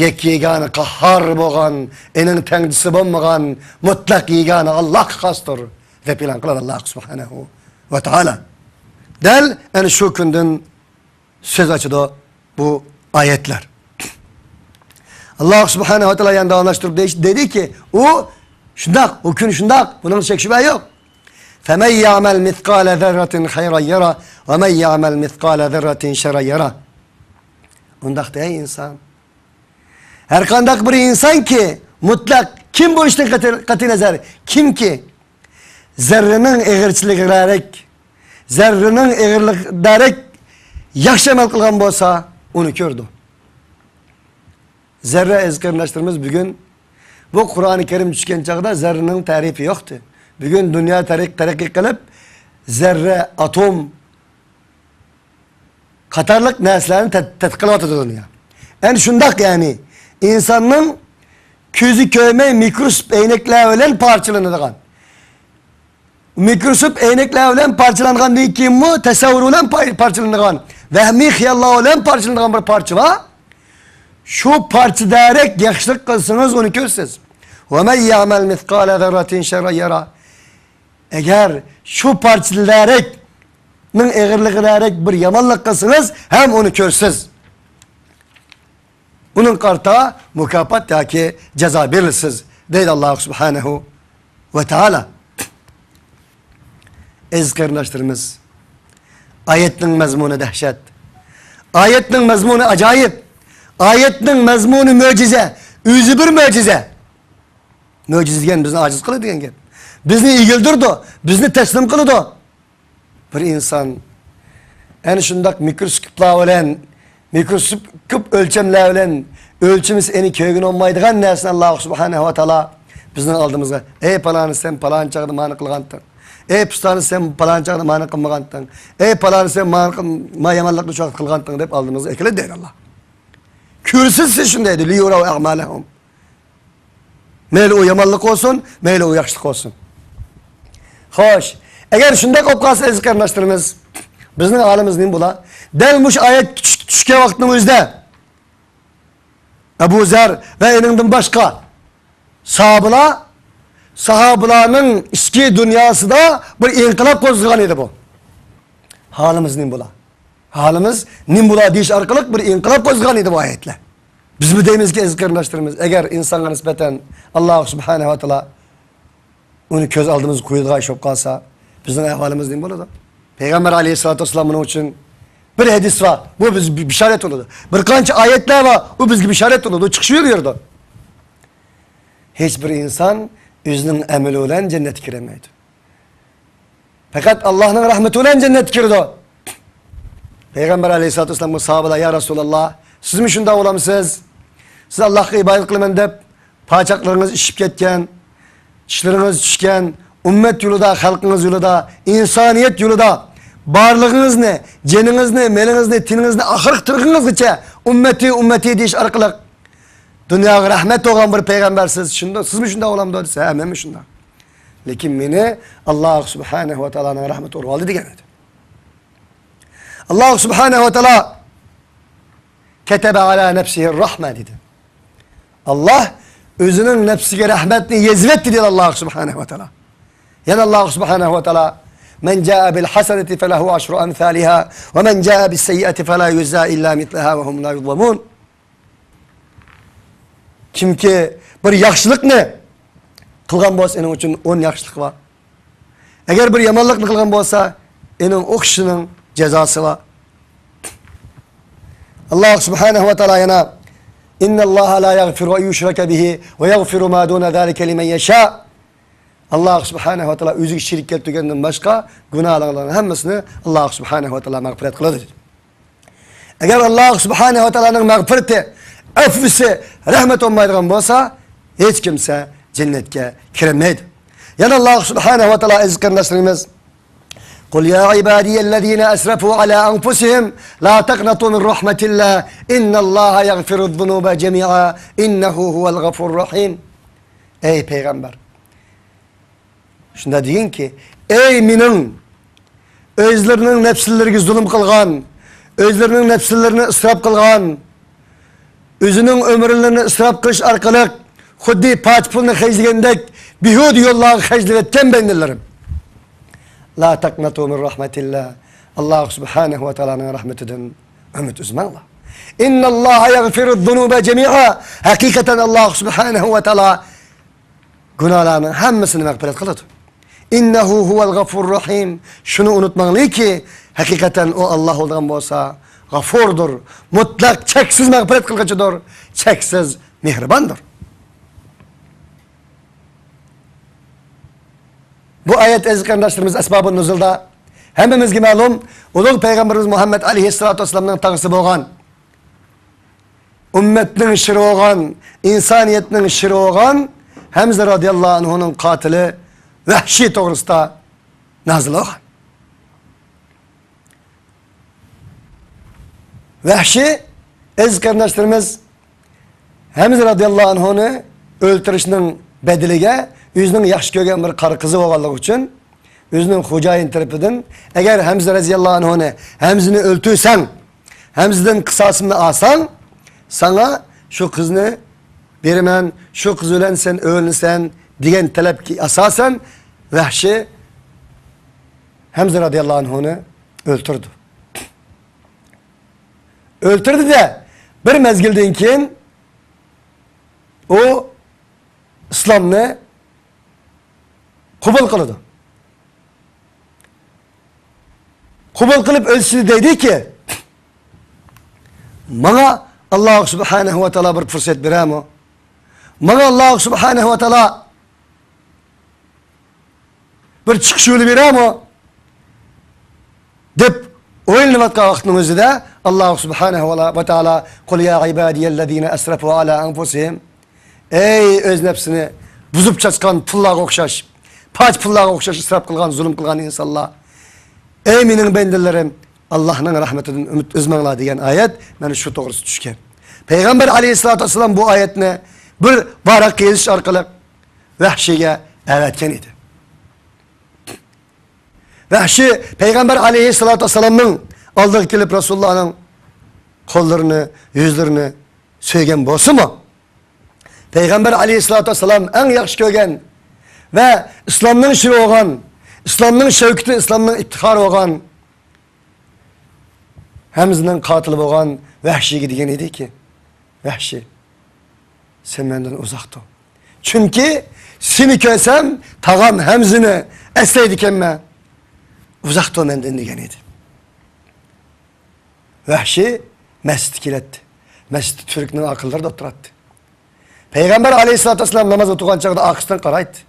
يەككە يېگانە قاھھار بولغان، ئېنىڭ تەڭچىسى بولمىغان مۇتلەق يېگانە ئاللاھقا خاستۇر، دەپ ئېلان قىلغان ئاللاھ سۇبھانەھۇ ۋە تائالا. دەل ئەنە شۇ كۈندىن سۆز ئاچىدۇ بۇ ئايەتلەر. ئاللاھ سۇبھانەھۇ ۋە تائالا يەنە داۋاملاشتۇرۇپ دەي-، دەيدىكى، ئۇ شۇنداق، ئۇ كۈن شۇنداق، بۇنىڭدا شەك شۈبھە يوق. فَمَنْ يَعْمَلْ مِثْقَالَ ذَرَّةٍ خَيْرًا يَرَهُ وَمَنْ يَعْمَلْ مِثْقَالَ ذَرَّةٍ شَرًّا يَرَهُ. ئۇنداقتا ئەي ئىنسان، ھەرقانداق بىر ئىنسانكى، مۇتلەق كىم بولۇشتىن قەتئىي، قەتئىي نەزەر، كىمكى زەررىنىڭ ئېغىرچىلىقىدەك، زەررىنىڭ ئېغىرلىقىدەك ياخشى ئەمەل قىلغان بولسا، ئۇنى كۆرىدۇ. زەررە، ئەزىز قېرىنداشلىرىمىز، بۈگۈن بۇ قۇرئانى كەرىم چۈشكەن چاغدا زەررىنىڭ تەرىپى يوقتى. بۈگۈن دۇنيا تەرەق-، تەرەققىي قىلىپ، زەررە، ئاتوم، قاتارلىق نەرسىلەرنى تەت-، تەتقىق قىلىۋاتىدۇ دۇنيا. ئەنە شۇنداق، يەنى ئىنساننىڭ كۆزى كۆرمەي مىكروسكوپ ئەينەكلەر بىلەن پارچىلىنىدىغان، مىكروسكوپ ئەينەكلەر بىلەن پارچىلانغاندىن كېيىنمۇ تەسەۋۋۇر بىلەن پاي-، پارچىلىنىدىغان، ۋەھمىي خىياللار بىلەن پارچىلىنىدىغان بىر پارچە بار. شۇ پارچىدەرەك ياخشىلىق قىلسىڭىز، ئۇنى كۆرىسىز. وَمَنْ يَعْمَلْ مِثْقَالَ ذَرَّةٍ شَرًّا يَرَهُ. ئەگەر شۇ پارچىلىرەكنىڭ ئېغىرلىقىدەرەك بىر يامانلىق قىلسىڭىز ھەم ئۇنى كۆرىسىز. ئۇنىڭغا قارىتا مۇكاپات ياكى جازا بېرىلىسىز، دەيدۇ ئاللاھ سۇبھانەھۇ ۋە تائالا. ئەزىز قېرىنداشلىرىمىز، ئايەتنىڭ مەزمۇنى دەھشەت. ئايەتنىڭ مەزمۇنى ئاجايىپ. ئايەتنىڭ مەزمۇنى مۆجىزە. ئۆزى بىر مۆجىزە. مۆجىزە دېگەن بىزنى ئاجىز قىلىدۇ دېگەن گەپ. بىزنى ئېگىلدۈرىدۇ، بىزنى تەسلىم قىلىدۇ. بىر ئىنسان ئەنە شۇنداق مىكروسكوپلار بىلەن، مىكروسكوپ ئۆلچەملەر بىلەن ئۆلچىمىسە، ئېنى كۆرگىلى بولمايدىغان نەرسىنى ئاللاھ سۇبھانەھۇ ۋە تائالا بىزنىڭ ئالدىمىزغا، ئەي پالانى، سەن پالان چاغدا مانى قىلغانتىڭ، ئەي پۇستانى، سەن پالان چاغدا مانى قىلمىغانتىڭ، ئەي پالانى، سەن مانى قىل-، ما يامانلىقنى شۇ ۋاقىت قىلغانتىڭ، دەپ ئالدىمىزغا ئەكېلىدۇ دەيدۇ ئاللاھ. كۆرسىتىسىز شۇنداق دەيدۇ، لىيۇرەۋ ئەئمالەھۇم. مەيلى ئۇ يامانلىق بولسۇن، مەيلى ئۇ ياخشىلىق بولسۇن. خوش، ئەگەر شۇنداق بولۇپ قالسا، ئەزىز قېرىنداشلىرىمىز، بىزنىڭ ھالىمىز نېمە بولا؟ دەل مۇشۇ ئايەت چۈش-، چۈشكەن ۋاقىتنىڭ ئۆزىدە ئەبۇ زەر ۋە ئېنىڭدىن باشقا ساھابىلار، ساھابىلارنىڭ ئىچكى دۇنياسىدا بىر ئىنقىلاب قوزغىغان ئىدى بۇ. ھالىمىز نېمە بولا؟ ھالىمىز نېمە بولا دېيىش ئارقىلىق بىر ئىنقىلاب قوزغىغان ئىدى بۇ ئايەتلەر. بىزمۇ دەيمىزكى، ئەزىز قېرىنداشلىرىمىز، ئەگەر ئىنسانغا نىسبەتەن ئاللاھ سۇبھانەھۇ ۋە تائالا ئۇنى كۆز ئالدىمىزغا قويىدىغان ئىش بولۇپ قالسا، بىزنىڭ ئەھۋالىمىز نېمە بولىدۇ؟ پەيغەمبەر ئەلەيھىسسالاتۇ ۋەسسالام بۇنىڭ ئۈچۈن بىر ھەدىس بار، بۇ بىزگە بىشارەت بولىدۇ. بىر قانچە ئايەتلەر بار، بۇ بىزگە بىشارەت بولىدۇ. چىقىش يولى يورىدۇ. ھېچ بىر ئىنسان ئۆزىنىڭ ئەمىلى بىلەن جەننەتكە كىرەلمەيدۇ. پەقەت ئاللاھنىڭ رەھمىتى بىلەن جەننەتكە كىرىدۇ. پەيغەمبەر ئەلەيھىسسالاتۇ ۋەسسالامغا ساھابىلار، يا رەسۇلاللاھ، سىزمۇ شۇنداق بولامسىز؟ سىز ئاللاھقا ئىبادەت قىلىمەن دەپ، پاچاقلىرىڭىز ئىششىپ كەتكەن، چىشلىرىڭىز چۈشكەن، ئۈممەت يولىدا، خەلقىڭىز يولىدا، ئىنسانىيەت يولىدا بارلىقىڭىزنى، جېنىڭىزنى، مېلىڭىزنى، تېنىڭىزنى ئاخىرقى تىرىقىڭىزغىچە ئۈممەتى، ئۈممەتى دېيىش ئارقىلىق دۇنياغا رەھمەت بولغان بىر پەيغەمبەرسىز، شۇنداق، سىزمۇ شۇنداق بولامدۇ دېسە، ھە، مەنمۇ شۇنداق. لېكىن مېنى ئاللاھ سۇبھانەھۇ ۋە تائالانىڭ رەھمىتى ئورىۋالدى دېگەن ئىدى. ئاللاھ سۇبھانەھۇ ۋە تائالا كەتەبە ئەلا نەفسىھىر رەھمە دېدى. ئاللاھ ئۆزىنىڭ نەپسىگە رەھمەتنى يېزىۋەتتى دېدى ئاللاھ سۇبھانەھۇ ۋە تائالا. يەنە ئاللاھ سۇبھانەھۇ ۋە تائالا، مەن جائە بىل ھەسەنەتى فەلەھۇ ئەشرۇ ئەمسالىھا ۋە مەن جائە بىس سەييئەتى فەلا يۇجزا ئىللا مىسلەھا ۋە ھۇم لا يۇزلەمۇن. كىمكى بىر ياخشىلىقنى قىلغان بولسا، ئېنىڭ ئۈچۈن ئون ياخشىلىق بار. ئەگەر بىر يامانلىقنى قىلغان بولسا، ئېنىڭ ئوخشىشىنىڭ جازاسى بار. ئاللاھ سۇبھانەھۇ ۋە تائالا يەنە، إن الله لا يغفر أن يشرك به ويغفر ما دون ذلك لمن يشاء. ئاللاھ سۇبھانەھۇ ۋە تائالا ئۆزىگە شېرىك كەلتۈرگەندىن باشقا گۇناھلارنىڭ ھەممىسىنى ئاللاھ سۇبھانەھۇ ۋە تائالا مەغپىرەت قىلىدۇ، دېدى. ئەگەر ئاللاھ سۇبھانەھۇ ۋە تائالانىڭ مەغپىرىتى، ئەفۋىسى، رەھمىتى بولمايدىغان بولسا، ھېچ كىمسە جەننەتكە كىرەلمەيدۇ. يەنە ئاللاھ سۇبھانەھۇ ۋە تائالا، ئەزىز قېرىنداشلىرىمىز، قل يا عبادي الذين أسرفوا على أنفسهم لا تقنطوا من رحمة الله إن الله يغفر الذنوب جميعا إنه هو الغفور الرحيم. ئەي پەيغەمبەر، شۇنداق دېگىنكى، ئەي مېنىڭ ئۆزلىرىنىڭ نەپسلىرىگە زۇلۇم قىلغان، ئۆزلىرىنىڭ نەپسلىرىنى ئىسراپ قىلغان، ئۆزىنىڭ ئۆمۈرلىرىنى ئىسراپ قىلىش ئارقىلىق خۇددى پاچا پۇلنى خەجلىگەندەك بىھۇدە يوللارغا خەجلىۋەتكەن بەندىلىرىم. لا تقنطوا من رحمة الله. ئاللاھ سۇبھانەھۇ ۋە تائالانىڭ رەھمىتىدىن ئۈمىد ئۈزمەڭلار. إن الله يغفر الذنوب جميعا. ھەقىقەتەن ئاللاھ سۇبھانەھۇ ۋە تائالا گۇناھلارنىڭ ھەممىسىنى مەغپىرەت قىلىدۇ. إنه هو الغفور الرحيم. شۇنى ئۇنتۇماڭلاركى، ھەقىقەتەن ئۇ ئاللاھ بولىدىغان بولسا غەفۇردۇر، مۇتلەق چەكسىز مەغپىرەت قىلغۇچىدۇر، چەكسىز مېھرىباندۇر. بۇ ئايەت، ئەزىز قېرىنداشلىرىمىز، ئەسبابۇن نۇزۇلدا ھەممىمىزگە مەلۇم، ئۇلۇغ پەيغەمبىرىمىز مۇھەممەد ئەلەيھىسسالاتۇ ۋەسسالامنىڭ تاغىسى بولغان، ئۈممەتنىڭ شىرى بولغان، ئىنسانىيەتنىڭ شىرى بولغان ھەمزە رازىياللاھۇ ئەنھۇنىڭ قاتىلى ۋەھشىي توغرىسىدا نازىل بولغان. ۋەھشىي، ئەزىز قېرىنداشلىرىمىز، ھەمزە رازىياللاھۇ ئەنھۇنى ئۆلتۈرۈشنىڭ بەدىلىگە ئۆزىنىڭ ياخشى كۆرگەن بىر قارا قىزى بولغانلىقى ئۈچۈن، ئۆزىنىڭ خوجايىنى تەرىپىدىن، ئەگەر ھەمزە رازىياللاھۇ ئەنھۇنى، ھەمزىنى ئۆلتۈرسەڭ، ھەمزىدىن قىساسىمنى ئالساڭ، ساڭا شۇ قىزنى بېرىمەن، شۇ قىز بىلەن سەن ئۆيلىنىسەن، دېگەن تەلەپكە ئاساسەن، ۋەھشىي ھەمزە رازىياللاھۇ ئەنھۇنى ئۆلتۈردى. ئۆلتۈردى-دە، بىر مەزگىلدىن كېيىن ئۇ ئىسلامنى قوبۇل قىلىدۇ. قوبۇل قىلىپ ئۆزى دەيدىكى، ماڭا ئاللاھ سۇبھانەھۇ ۋە تائالا بىر پۇرسەت بېرەرمۇ؟ ماڭا ئاللاھ سۇبھانەھۇ ۋە تائالا بىر چىقىش يولى بېرەرمۇ؟ دەپ ئويلىنىۋاتقان ۋاقىتنىڭ ئۆزىدە ئاللاھ سۇبھانەھۇ ۋە تائالا، قۇل يا ئىبادىيەللەزىنە ئەسرەفۇ ئەلا ئەنفۇسىھىم، ئەي ئۆز نەپسىنى بۇزۇپ چاچقان پۇللارغا ئوخشاش، پاچ پۇللارغا ئوخشاش ئىسراپ قىلغان، زۇلۇم قىلغان ئىنسانلار، ئەي مېنىڭ بەندىلىرىم، ئاللاھنىڭ رەھمىتىدىن ئۈمىد ئۈزمەڭلار دېگەن ئايەت مانا شۇ توغرىسىدا چۈشكەن. پەيغەمبەر ئەلەيھىسسالاتۇ ۋەسسالام بۇ ئايەتنى بىر ۋاراققا يېزىش ئارقىلىق ۋەھشىيگە ئەۋەتكەن ئىدى. ۋەھشىي پەيغەمبەر ئەلەيھىسسالاتۇ ۋەسسالامنىڭ ئالدىغا كېلىپ رەسۇلۇللانىڭ قوللىرىنى، يۈزلىرىنى سۆيگەن بولسىمۇ، پەيغەمبەر ئەلەيھىسسالاتۇ ۋەسسالام ئەڭ ياخشى كۆرگەن ۋە ئىسلامنىڭ شىرى بولغان، ئىسلامنىڭ شەۋكىتى، ئىسلامنىڭ ئىپتىخارى بولغان ھەمزىنىڭ قاتىلى بولغان ۋەھشىيگە دېگەن ئىدىكى، ۋەھشىي، سەن مەندىن ئۇزاق تۇر. چۈنكى سېنى كۆرسەم، تاغام ھەمزىنى ئەسلەيدىكەنمەن. ئۇزاق تۇر مەندىن دېگەن ئىدى. ۋەھشىي مەسچىتكە كېلەتتى. مەسچىتتە تۈركنىڭ ئاقىللىرى ئولتۇراتتى. پەيغەمبەر ئەلەيھىسسالاتۇ ۋەسسالام ناماز ئوقۇغان چاغدا ئارقىسىدىن قارايتتى.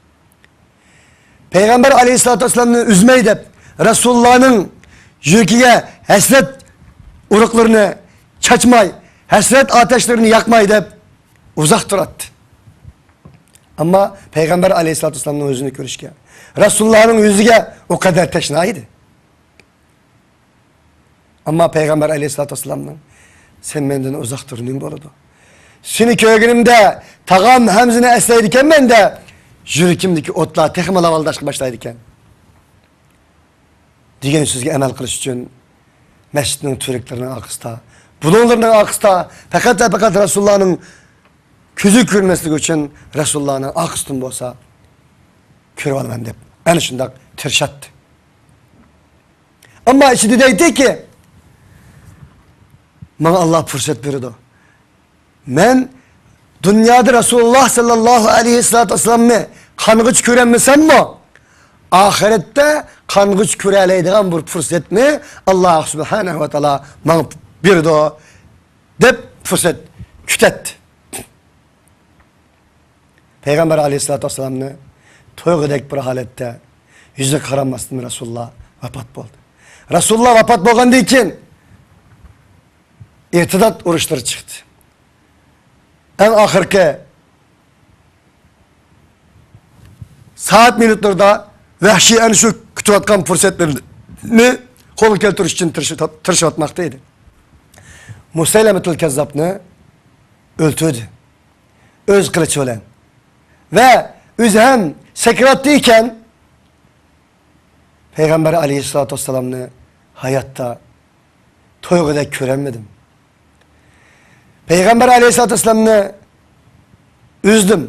پەيغەمبەر ئەلەيھىسسالاتۇ ۋەسسالامنى ئۈزمەي دەپ، رەسۇلۇللانىڭ يۈرىكىگە ھەسرەت ئۇرۇقلىرىنى چاچماي، ھەسرەت ئاتەشلىرىنى ياقماي دەپ ئۇزاق تۇراتتى. ئەمما پەيغەمبەر ئەلەيھىسسالاتۇ ۋەسسالامنىڭ يۈزىنى كۆرۈشكە، رەسۇلۇللانىڭ يۈزىگە ئۇ قەدەر تەشنا ئىدى. ئەمما پەيغەمبەر ئەلەيھىسسالاتۇ ۋەسسالامنىڭ، سەن مەندىن ئۇزاق تۇر، نېمە بولىدۇ؟ سېنى كۆرگىنىمدە تاغام ھەمزىنى ئەسلەيدىكەنمەن-دە، يۈرىكىمدىكى ئوتلار تېخىمۇ لاۋۇلداشقا باشلايدىكەن، دېگەن سۆزگە ئەمەل قىلىش ئۈچۈن مەسچىتنىڭ تۈۋرۈكلىرىنىڭ ئارقىسىدا، بۇلۇڭلىرىنىڭ ئارقىسىدا، پەقەت ۋە پەقەت رەسۇلۇللانىڭ كۆزى كۆرمەسلىكى ئۈچۈن رەسۇلۇللانىڭ ئارقىسىدىن بولسا كۆرۈۋالىمەن دەپ ئەنە شۇنداق تىرىشاتتى. ئەمما ئىچىدە دەيتتىكى، ماڭا ئاللاھ پۇرسەت بېرىدۇ. مەن دۇنيادا رەسۇلۇللاھ سەللەللاھۇ ئەلەيھى ۋەسسالامنى قانغۇچە كۆرەلمىسەممۇ، ئاخىرەتتە قانغۇچە كۆرەلەيدىغان بىر پۇرسەتنى ئاللا سۇبھانەھۇ ۋە تائالا ماڭا بېرىدۇ، دەپ پۇرسەت كۈتەتتى. پەيغەمبەر ئەلەيھىسسالاتۇ ۋەسسالامنى تۇيغۇدەك بىر ھالەتتە يۈزىگە قارانماستىن رەسۇلۇللا ۋاپات بولدى. رەسۇلۇللا ۋاپات بولغاندىن كېيىن ئىرتىدات ئۇرۇشلىرى چىقتى. ئەڭ ئاخىرقى سائەت مىنۇتلىرىدا ۋەھشىي ئەنە شۇ كۈتۈۋاتقان پۇرسەتلىرىنى قولغا كەلتۈرۈش ئۈچۈن تىرىشىۋات-، تىرىشىۋاتماقتا ئىدى. مۇسەيلەمەتۇل كەززابنى ئۆلتۈردى. ئۆز قىلىچى بىلەن. ۋە ئۆزى ھەم سەكراتتا ئىكەن، پەيغەمبەر ئەلەيھىسسالاتۇ ۋەسسالامنى ھاياتتا تۇيغۇدەك كۆرەلمىدىم. پەيغەمبەر ئەلەيھىسسالاتۇ ۋەسسالامنى ئۈزدۈم.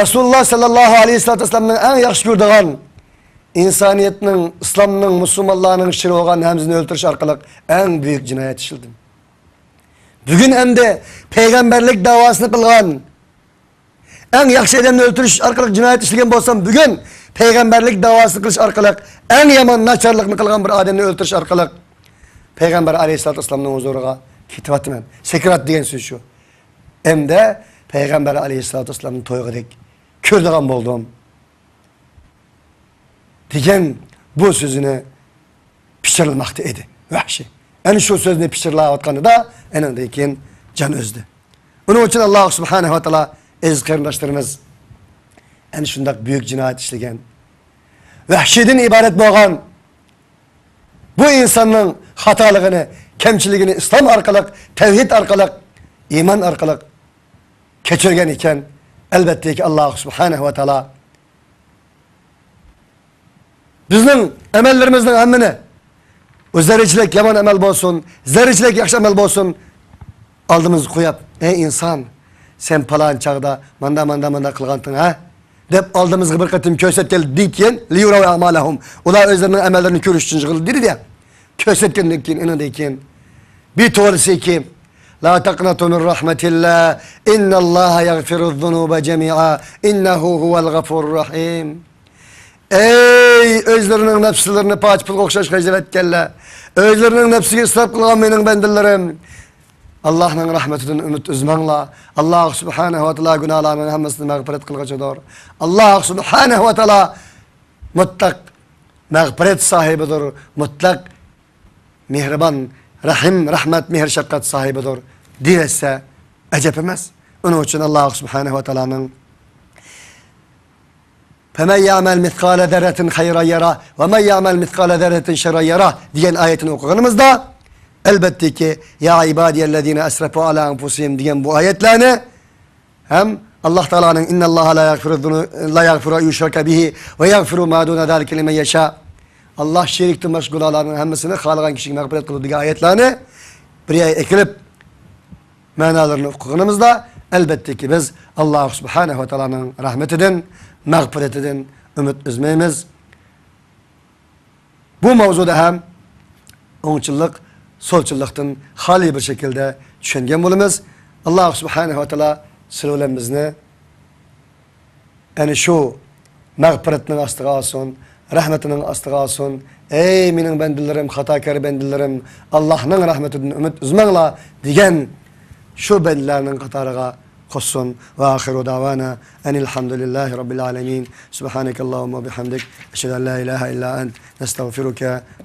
رەسۇلۇللا ساللاللاھۇ ئەلەيھىسسالاتۇ ۋەسسالامنىڭ ئەڭ ياخشى كۆرىدىغان، ئىنسانىيەتنىڭ، ئىسلامنىڭ، مۇسۇلمانلارنىڭ شىرى بولغان ھەمزىنى ئۆلتۈرۈش ئارقىلىق ئەڭ بۈيۈك جىنايەت ئىشلىدىم. بۈگۈن ئەمدى پەيغەمبەرلىك داۋاسىنى قىلغان، ئەڭ ياخشى ئادەمنى ئۆلتۈرۈش ئارقىلىق جىنايەت ئىشلىگەن بولسام، بۈگۈن پەيغەمبەرلىك داۋاسىنى قىلىش ئارقىلىق ئەڭ يامان ناچارلىقنى قىلغان بىر ئادەمنى ئۆلتۈرۈش ئارقىلىق پەيغەمبەر ئەلەيھىسسالاتۇ ۋەسسالامنىڭ ھۇزۇرىغا كېتىۋاتىمەن. سەكرات دېگەن سۆز شۇ. ئەمدى پەيغەمبەر ئەلەيھىسسالاتۇ ۋەسسالامنى تۇيغۇدەك كۆرىدىغان بولدۇم، دېگەن بۇ سۆزىنى پىچىرلىماقتا ئىدى ۋەھشىي. ئەنە شۇ سۆزنى پىچىرلاۋاتقاندا ئېنىڭدىن كېيىن جان ئۈزدى. ئۇنىڭ ئۈچۈن ئاللا سۇبھانەھۇ ۋە تائالا، ئەزىز قېرىنداشلىرىمىز، ئەنە شۇنداق بۈيۈك جىنايەت ئىشلىگەن ۋەھشىيدىن ئىبارەت بولغان بۇ ئىنساننىڭ خاتالىقىنى، كەمچىلىكىنى ئىسلام ئارقىلىق، تەۋھىد ئارقىلىق، ئىمان ئارقىلىق كەچۈرگەن ئىكەن. ئەلۋەتتىكى، ئاللا سۇبھانەھۇ ۋە تائالا بىزنىڭ ئەمەللىرىمىزنىڭ ھەممىنى، ئۇ زەررىچىلىك يامان ئەمەل بولسۇن، زەررىچىلىك ياخشى ئەمەل بولسۇن، ئالدىمىزغا قويۇپ، ئەي ئىنسان، سەن پالان چاغدا ماندا، ماندا، ماندا قىلغانتىڭ، ھە؟ دەپ ئالدىمىزغا بىر قېتىم كۆرسەتكەن كېيىن، لىيۇرەۋ ئەمالەھۇم. ئۇلار ئۆزلىرىنىڭ ئەمەللىرىنى كۆرۈش ئۈچۈن يىغىلدى دېدى يا. كۆرسەتكەندىن كېيىن، ئېنىڭدىن كېيىن بىر توغرىسىكى، لا تقنطوا من رحمة الله إن الله يغفر الذنوب جميعا إنه هو الغفور الرحيم. ئەي ئۆزلىرىنىڭ نەپسلىرىنى پاچ پۇلغا ئوخشاش خەجلەۋەتكەنلەر، ئۆزلىرىنىڭ نەپسىگە ئىسراپ قىلغان مېنىڭ بەندىلىرىم، ئاللانىڭ رەھمىتىدىن ئۈمىد ئۈزمەڭلار. ئاللا سۇبھانەھۇ ۋە تائالا گۇناھلارنىڭ ھەممىسىنى مەغپىرەت قىلغۇچىدۇر. ئاللا سۇبھانەھۇ ۋە تائالا مۇتلەق مەغپىرەت ساھىبىدۇر، مۇتلەق مېھرىبان، رەھىم، رەھمەت، مېھىر شەپقەت ساھىبىدۇر دېيىلسە ئەجەب ئەمەس. ئۇنىڭ ئۈچۈن ئاللا سۇبھانەھۇ ۋە تائالانىڭ فمن يعمل مثقال ذرة خيرا يره ومن يعمل مثقال ذرة شرا يره دېگەن ئايىتىنى ئوقۇغىنىمىزدا، ئەلۋەتتىكى، يا عبادي الذين أسرفوا على أنفسهم دېگەن بۇ ئايەتلەرنى ھەم ئاللا تائالانىڭ إن الله لا يغفر الذنو-، لا يغفر أن يشرك به ويغفر ما دون ذلك لمن يشاء، ئاللا شېرىكتىن باشقا گۇناھلارنىڭ ھەممىسىنى خالىغان كىشىگە مەغپىرەت قىلىدۇ دېگەن ئايەتلەرنى بىر يەرگە ئېكىلىپ، مەنالىرىنى ئوقۇغىنىمىزدا، ئەلۋەتتىكى، بىز ئاللا سۇبھانەھۇ ۋە تائالانىڭ رەھمىتىدىن، مەغپىرىتىدىن ئۈمىد ئۈزمەيمىز. بۇ ماۋزۇدا ھەم ئوڭچىللىق، سولچىللىقتىن خالىي بىر شەكىلدە چۈشەنگەن بولىمىز. ئاللا سۇبھانەھۇ ۋە تائالا سىلى بىلەن بىزنى ئەنە شۇ مەغپىرەتنىڭ ئاستىغا ئالسۇن، رەھمىتىنىڭ ئاستىغا ئالسۇن. ئەي مېنىڭ بەندىلىرىم، خاتاكار بەندىلىرىم، ئاللانىڭ رەھمىتىدىن ئۈمىد ئۈزمەڭلار دېگەن شۇ بەندىلەرنىڭ قاتارىغا قوشسۇن. وآخر دعوانا أن الحمد لله رب العالمين. سبحانك اللهم وبحمدك. أشهد أن لا إله إلا أنت. نستغفرك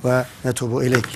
ونتوب إليك.